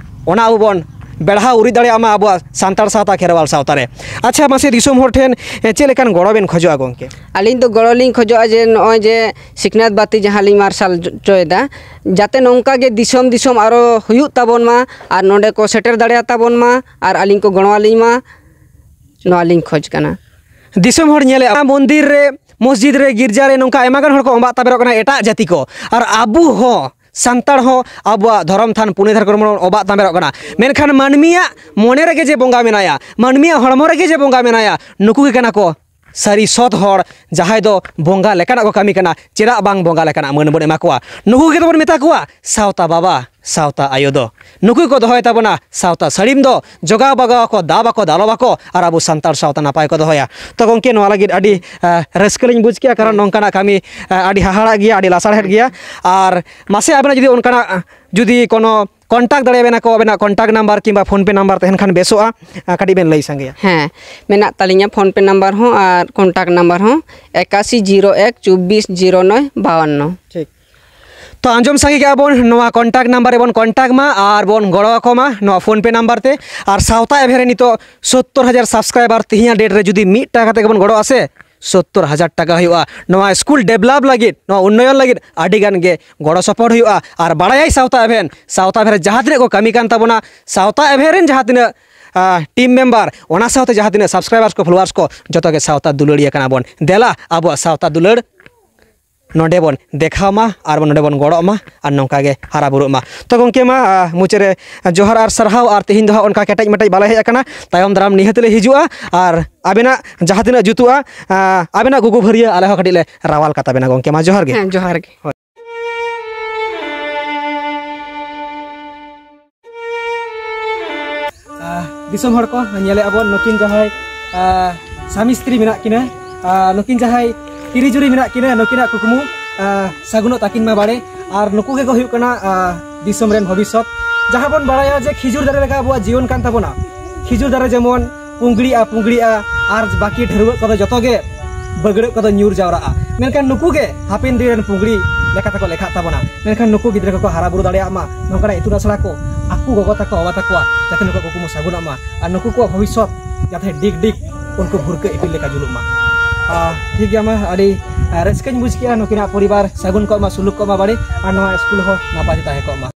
ᱚᱱᱟ ᱟᱵᱚ ᱵᱚᱱ ᱵᱮᱲᱦᱟᱣ ᱩᱨᱤᱡ ᱫᱟᱲᱮᱭᱟᱜ ᱢᱟ ᱟᱵᱚᱣᱟᱜ ᱥᱟᱱᱛᱟᱲ ᱥᱟᱶᱛᱟ ᱠᱷᱮᱨᱣᱟᱞ ᱥᱟᱶᱛᱟ ᱨᱮ᱾ ᱟᱪᱪᱷᱟ, ᱢᱟᱥᱮ ᱫᱤᱥᱚᱢ ᱦᱚᱲ ᱴᱷᱮᱱ, ᱮ, ᱪᱮᱫ ᱞᱮᱠᱟᱱ ᱜᱚᱲᱚ ᱵᱮᱱ ᱠᱷᱚᱡᱚᱜᱼᱟ ᱜᱚᱢᱠᱮ? ᱟᱹᱞᱤᱧ ᱫᱚ ᱜᱚᱲᱚ ᱞᱤᱧ ᱠᱷᱚᱡᱚᱜᱼᱟ ᱡᱮ ᱱᱚᱜᱼᱚᱭ ᱡᱮ ᱥᱤᱠᱷᱱᱟᱹᱛ ᱵᱟᱹᱛᱤ ᱡᱟᱦᱟᱸ ᱞᱤᱧ ᱢᱟᱨᱥᱟᱞ ᱦᱚᱪᱚᱭᱮᱫᱟ, ᱡᱟᱛᱮ ᱱᱚᱝᱠᱟ ᱜᱮ ᱫᱤᱥᱚᱢ ᱫᱤᱥᱚᱢ ᱟᱨᱚ ᱦᱩᱭᱩᱜ ᱛᱟᱵᱚᱱ ᱢᱟ ᱟᱨ ᱱᱚᱰᱮ ᱠᱚ ᱥᱮᱴᱮᱨ ᱫᱟᱲᱮᱭᱟᱛᱟ ᱵᱚᱱ ᱢᱟ ᱟᱨ ᱟᱹᱞᱤᱧ ᱠᱚ ᱜᱚᱲᱚ ᱟᱹᱞᱤᱧ ᱢᱟ, ᱱᱚᱣᱟ ᱞᱤᱧ ᱠᱷᱚᱡᱽ ᱠᱟᱱᱟ᱾ ᱫᱤᱥᱚᱢ ᱦᱚᱲ ᱧᱮᱞᱮᱫᱼᱟ, ᱢᱚᱱᱫᱤᱨ ᱨᱮ, ᱢᱚᱥᱡᱤᱫ ᱨᱮ, ᱜᱤᱨᱡᱟ ᱨᱮ ᱱᱚᱝᱠᱟ ᱟᱭᱢᱟ ᱜᱟᱱ ᱦᱚᱲ ᱠᱚ ᱚᱵᱟᱜ ᱛᱟᱵᱮᱨᱚᱜ ᱠᱟᱱᱟ, ᱮᱴᱟᱜ ᱡᱟᱹᱛᱤ ᱠᱚ, ᱟᱨ ᱟᱵᱚ ᱦᱚᱸ ᱥᱟᱱᱛᱟᱲ ᱦᱚᱸ ᱟᱵᱚᱣᱟᱜ ᱫᱷᱚᱨᱚᱢ ᱛᱷᱟᱱ ᱯᱩᱱᱮ ᱫᱷᱟᱨᱮ ᱠᱚᱨᱮ ᱵᱚᱱ ᱚᱵᱟᱜ ᱛᱟᱵᱮᱨᱚᱜ ᱠᱟᱱᱟ᱾ ᱢᱮᱱᱠᱷᱟᱱ ᱢᱟᱹᱱᱢᱤᱭᱟᱜ ᱢᱚᱱᱮ ᱨᱮᱜᱮ ᱡᱮ ᱵᱚᱸᱜᱟ ᱢᱮᱱᱟᱭᱟ, ᱢᱟᱹᱱᱢᱤᱭᱟᱜ ᱦᱚᱲᱢᱚ ᱨᱮᱜᱮ ᱡᱮ ᱵᱚᱸᱜᱟ ᱢᱮᱱᱟᱭᱟ, ᱱᱩᱠᱩ ᱜᱮ ᱠᱟᱱᱟ ᱠᱚ ᱥᱟᱹᱨᱤ ᱥᱚᱛ ᱦᱚᱲ, ᱡᱟᱦᱟᱸᱭ ᱫᱚ ᱵᱚᱸᱜᱟ ᱞᱮᱠᱟᱱᱟᱜ ᱠᱚ ᱠᱟᱹᱢᱤ ᱠᱟᱱᱟ᱾ ᱪᱮᱫᱟᱜ ᱵᱟᱝ ᱵᱚᱸᱜᱟ ᱞᱮᱠᱟᱱᱟᱜ ᱢᱟᱹᱱ ᱵᱚᱱ ᱮᱢᱟ ᱠᱚᱣᱟ? ᱱᱩᱠᱩ ᱜᱮ ᱛᱚᱵᱚᱱ ᱢᱮᱛᱟ ᱠᱚᱣᱟ ᱥᱟᱶᱛᱟ ᱵᱟᱵᱟ, ᱥᱟᱶᱛᱟ ᱟᱭᱳ ᱫᱚ᱾ ᱱᱩᱠᱩ ᱠᱚ ᱫᱚᱦᱚᱭ ᱛᱟᱵᱚᱱᱟ ᱥᱟᱶᱛᱟ ᱥᱟᱹᱲᱤᱢ ᱫᱚ, ᱡᱚᱜᱟᱣ ᱵᱟᱜᱟᱣ ᱟᱠᱚ, ᱫᱟᱵ ᱟᱠᱚ, ᱫᱟᱞᱚᱵ ᱟᱠᱚ, ᱟᱨ ᱟᱵᱚ ᱥᱟᱱᱛᱟᱲ ᱥᱟᱶᱛᱟ ᱱᱟᱯᱟᱭ ᱠᱚ ᱫᱚᱦᱚᱭᱟ᱾ ᱛᱚ ᱜᱚᱢᱠᱮ, ᱱᱚᱣᱟ ᱞᱟᱹᱜᱤᱫ ᱟᱹᱰᱤ, ᱟ, ᱨᱟᱹᱥᱠᱟᱹ ᱞᱤᱧ ᱵᱩᱡᱽ ᱠᱮᱜᱼᱟ, ᱠᱟᱨᱚᱱ ᱱᱚᱝᱠᱟᱱᱟᱜ ᱠᱟᱹᱢᱤ, ᱟ, ᱟᱹᱰᱤ ᱦᱟᱦᱟᱲᱟᱜ ᱜᱮᱭᱟ, ᱟᱹᱰᱤ ᱞᱟᱥᱟᱲᱦᱮᱫ ᱜᱮᱭᱟ᱾ ᱟᱨ ᱢᱟᱥᱮ ᱟᱵᱮᱱᱟᱜ ᱡᱩᱫᱤ ᱚᱱᱠᱟᱱᱟᱜ, ᱟ, ᱡᱩᱫᱤ ᱠᱳᱱᱳ contact ᱫᱟᱲᱮᱭᱟᱵᱮᱱᱟ ᱠᱚ, ᱟᱵᱮᱱᱟᱜ contact number ᱠᱤᱝᱵᱟ PhonePe number ᱛᱟᱦᱮᱱ ᱠᱷᱟᱱ ᱵᱮᱥᱚᱜᱼᱟ, ᱟ, ᱠᱟᱹᱴᱤᱡ ᱵᱮᱱ ᱞᱟᱹᱭ ᱥᱟᱸᱜᱮᱭᱟ᱾ ᱦᱮᱸ, ᱢᱮᱱᱟᱜ ᱛᱟᱹᱞᱤᱧᱟ PhonePe number ᱦᱚᱸ ᱟᱨ contact number ᱦᱚᱸ, ᱮᱠᱟᱥᱤ ᱡᱤᱨᱳ ᱮᱠ ᱪᱚᱵᱵᱤᱥ ᱡᱤᱨᱳ ᱱᱚᱭ ᱵᱟᱣᱟᱱᱱᱚ᱾ ᱴᱷᱤᱠ᱾ ᱛᱚ ᱟᱸᱡᱚᱢ ᱥᱟᱸᱜᱮ ᱠᱮᱜᱼᱟ ᱵᱚᱱ, ᱱᱚᱣᱟ contact number ᱨᱮᱵᱚᱱ contact ᱢᱟ ᱟᱨ ᱵᱚᱱ ᱜᱚᱲᱚ ᱟᱠᱚ ᱢᱟ ᱱᱚᱣᱟ PhonePe number ᱛᱮ᱾ ᱟᱨ ᱥᱟᱶᱛᱟ ᱮᱵᱷᱮᱱ ᱨᱮ ᱱᱤᱛᱚᱜ ᱥᱳᱛᱛᱳᱨ ᱦᱟᱡᱟᱨ subscriber ᱛᱮᱦᱮᱧᱟᱜ date ᱨᱮ ᱡᱩᱫᱤ ᱢᱤᱫ ᱴᱟᱠᱟ ᱠᱟᱛᱮ ᱜᱮᱵᱚᱱ ᱜᱚᱲᱚᱜᱼᱟ ᱥᱮ, ᱥᱳᱛᱛᱳᱨ ᱦᱟᱡᱟᱨ ᱴᱟᱠᱟ ᱦᱩᱭᱩᱜᱼᱟ᱾ ᱱᱚᱣᱟ ᱥᱠᱩᱞ develop ᱞᱟᱹᱜᱤᱫ, ᱱᱚᱣᱟ ᱩᱱᱱᱚᱭᱚᱱ ᱞᱟᱹᱜᱤᱫ ᱟᱹᱰᱤ ᱜᱟᱱ ᱜᱮ ᱜᱚᱲᱚ ᱥᱚᱯᱚᱦᱚᱫ ᱦᱩᱭᱩᱜᱼᱟ᱾ ᱟᱨ ᱵᱟᱲᱟᱭᱟᱭ ᱥᱟᱶᱛᱟ ᱮᱵᱷᱮᱱ, ᱥᱟᱶᱛᱟ ᱮᱵᱷᱮᱱ ᱨᱮ ᱡᱟᱦᱟᱸ ᱛᱤᱱᱟᱹᱜ ᱠᱚ ᱠᱟᱹᱢᱤ ᱠᱟᱱ ᱛᱟᱵᱚᱱᱟ, ᱥᱟᱶᱛᱟ ᱮᱵᱷᱮᱱ ᱨᱮᱱ ᱡᱟᱦᱟᱸ ᱛᱤᱱᱟᱹᱜ, ᱟ, team member, ᱚᱱᱟ ᱥᱟᱶᱛᱮ ᱡᱟᱦᱟᱸ ᱛᱤᱱᱟᱹᱜ subscribers ᱠᱚ, followers ᱠᱚ, ᱡᱚᱛᱚ ᱜᱮ ᱥᱟᱶᱛᱟ ᱫᱩᱞᱟᱹᱲᱤᱭᱟᱹ ᱠᱟᱱᱟ ᱵᱚᱱ᱾ ᱫᱮᱞᱟ ᱟᱵᱚᱣᱟᱜ ᱥᱟᱶᱛᱟ ᱫᱩᱞᱟᱹᱲ ᱱᱚᱰᱮ ᱵᱚᱱ ᱫᱮᱠᱷᱟᱣ ᱢᱟ ᱟᱨ ᱱᱚᱰᱮ ᱵᱚᱱ ᱜᱚᱲᱚᱜ ᱢᱟ ᱟᱨ ᱱᱚᱝᱠᱟ ᱜᱮ ᱦᱟᱨᱟ ᱵᱩᱨᱩᱜ ᱢᱟ᱾ ᱛᱚ ᱜᱚᱢᱠᱮ ᱢᱟ, ᱟ, ᱢᱩᱪᱟᱹᱫ ᱨᱮ ᱡᱚᱦᱟᱨ ᱟᱨ ᱥᱟᱨᱦᱟᱣ᱾ ᱟᱨ ᱛᱮᱦᱮᱧ ᱫᱚ ᱦᱟᱸᱜ ᱚᱱᱠᱟ ᱠᱮᱴᱮᱡ ᱢᱮᱴᱮᱡ ᱵᱟᱞᱮ ᱦᱮᱡ ᱟᱠᱟᱱᱟ, ᱛᱟᱭᱚᱢ ᱫᱟᱨᱟᱢ ᱱᱤᱦᱟᱹᱛ ᱞᱮ ᱦᱤᱡᱩᱜᱼᱟ᱾ ᱟᱨ ᱟᱵᱮᱱᱟᱜ ᱡᱟᱦᱟᱸ ᱛᱤᱱᱟᱹᱜ ᱡᱩᱛᱩᱜᱼᱟ, ᱟ, ᱟᱵᱮᱱᱟᱜ ᱜᱩᱜᱩ ᱵᱷᱟᱹᱨᱭᱟᱹ ᱟᱞᱮ ᱦᱚᱸ ᱠᱟᱹᱴᱤᱡ ᱞᱮ ᱨᱟᱣᱟᱞ ᱠᱟᱛᱟ ᱵᱮᱱᱟ ᱜᱚᱢᱠᱮ᱾ ᱢᱟ ᱡᱚᱦᱟᱨ ᱜᱮ᱾ ᱦᱮᱸ, ᱡᱚᱦᱟᱨ ᱜᱮ᱾ ᱦᱳᱭ᱾ ᱟᱦ, ᱫᱤᱥᱚᱢ ᱦᱚᱲ ᱠᱚ, ᱧᱮᱞᱮᱫᱼᱟ ᱵᱚᱱ ᱱᱩᱠᱤᱱ ᱡᱟᱦᱟᱸᱭ, ᱟᱦ, ᱥᱟᱢᱤ ᱥᱛᱨᱤ ᱢᱮᱱᱟᱜ ᱠᱤᱱᱟ, ᱟᱦ, ᱱᱩᱠᱤᱱ ᱡᱟᱦᱟᱸᱭ ᱛᱤᱨᱤ ᱡᱩᱨᱤ ᱢᱮᱱᱟᱜ ᱠᱤᱱᱟ, ᱱᱩᱠᱤᱱᱟᱜ ᱠᱩᱠᱢᱩ, ᱟᱦ, ᱥᱟᱹᱜᱩᱱᱚᱜ ᱛᱟᱹᱠᱤᱱ ᱢᱟ ᱵᱟᱲᱮ᱾ ᱟᱨ ᱱᱩᱠᱩ ᱜᱮᱠᱚ ᱦᱩᱭᱩᱜ ᱠᱟᱱᱟ, ᱟᱦ, ᱫᱤᱥᱚᱢ ᱨᱮᱱ ᱵᱷᱚᱵᱤᱥᱥᱚᱛ᱾ ᱡᱟᱦᱟᱸ ᱵᱚᱱ ᱵᱟᱲᱟᱭᱟ ᱡᱮ ᱠᱷᱤᱡᱩᱨ ᱫᱟᱨᱮ ᱞᱮᱠᱟ ᱟᱵᱚᱣᱟᱜ ᱡᱤᱭᱚᱱ ᱠᱟᱱ ᱛᱟᱵᱚᱱᱟ, ᱠᱷᱤᱡᱩᱨ ᱫᱟᱨᱮ ᱡᱮᱢᱚᱱ ᱯᱩᱝᱜᱲᱤᱜᱼᱟ, ᱯᱩᱝᱜᱲᱤᱜᱼᱟ, ᱟᱨ ᱵᱟᱹᱠᱤ ᱰᱷᱟᱹᱨᱣᱟᱹᱜ ᱠᱚᱫᱚ ᱡᱚᱛᱚ ᱜᱮ ᱵᱟᱹᱜᱲᱟᱹᱜ ᱠᱚᱫᱚ ᱧᱩᱨ ᱡᱟᱣᱨᱟᱜᱼᱟ᱾ ᱢᱮᱱᱠᱷᱟᱱ ᱱᱩᱠᱩ ᱜᱮ ᱦᱟᱯᱮᱱ ᱫᱤᱱ ᱨᱮᱱ ᱯᱩᱸᱜᱲᱤ ᱞᱮᱠᱟ ᱛᱮᱠᱚ ᱞᱮᱠᱷᱟᱜ ᱛᱟᱵᱚᱱᱟ᱾ ᱢᱮᱱᱠᱷᱟᱱ ᱱᱩᱠᱩ ᱜᱤᱫᱽᱨᱟᱹ ᱠᱚᱠᱚ ᱦᱟᱨᱟ ᱵᱩᱨᱩ ᱫᱟᱲᱮᱭᱟᱜ ᱢᱟ, ᱱᱚᱝᱠᱟᱱᱟᱜ ᱤᱛᱩᱱ ᱟᱥᱲᱟ ᱠᱚ ᱟᱠᱚ ᱜᱚᱜᱚ ᱛᱟᱠᱚ, ᱵᱟᱵᱟ ᱛᱟᱠᱚᱣᱟ, ᱡᱟᱛᱮ ᱱᱩᱠᱩᱣᱟᱜ ᱠᱩᱠᱢᱩ ᱥᱟᱹᱜᱩᱱᱚᱜ ᱢᱟ ᱟᱨ ᱱᱩᱠᱩ ᱠᱚᱣᱟᱜ ᱵᱷᱚᱵᱤᱥᱥᱚᱛ ᱡᱟᱛᱮ ᱰᱤᱜᱽ ᱰᱤᱜᱽ ᱩᱱᱠᱩ ᱵᱷᱩᱨᱠᱟᱹ ᱤᱯᱤᱞ ᱞᱮᱠᱟ ᱡᱩᱞᱩᱜ ᱢᱟ᱾ ᱟᱨ ᱴᱷᱤᱠ ᱜᱮᱭᱟ, ᱢᱟ ᱟᱹᱰᱤ, ᱟᱨ ᱨᱟᱹᱥᱠᱟᱹᱧ ᱵᱩᱡᱽ ᱠᱮᱜᱼᱟ, ᱱᱩᱠᱤᱱᱟᱜ ᱯᱚᱨᱤᱵᱟᱨ ᱥᱟᱹᱜᱩᱱ ᱠᱚᱜ ᱢᱟ, ᱥᱩᱞᱩᱠ ᱠᱚᱜ ᱢᱟ ᱵᱟᱹᱲᱤ, ᱟᱨ ᱱᱚᱣᱟ ᱥᱠᱩᱞ ᱦᱚᱸ ᱱᱟᱯᱟᱭ ᱛᱮ ᱛᱟᱦᱮᱸ ᱠᱚᱜ ᱢᱟ᱾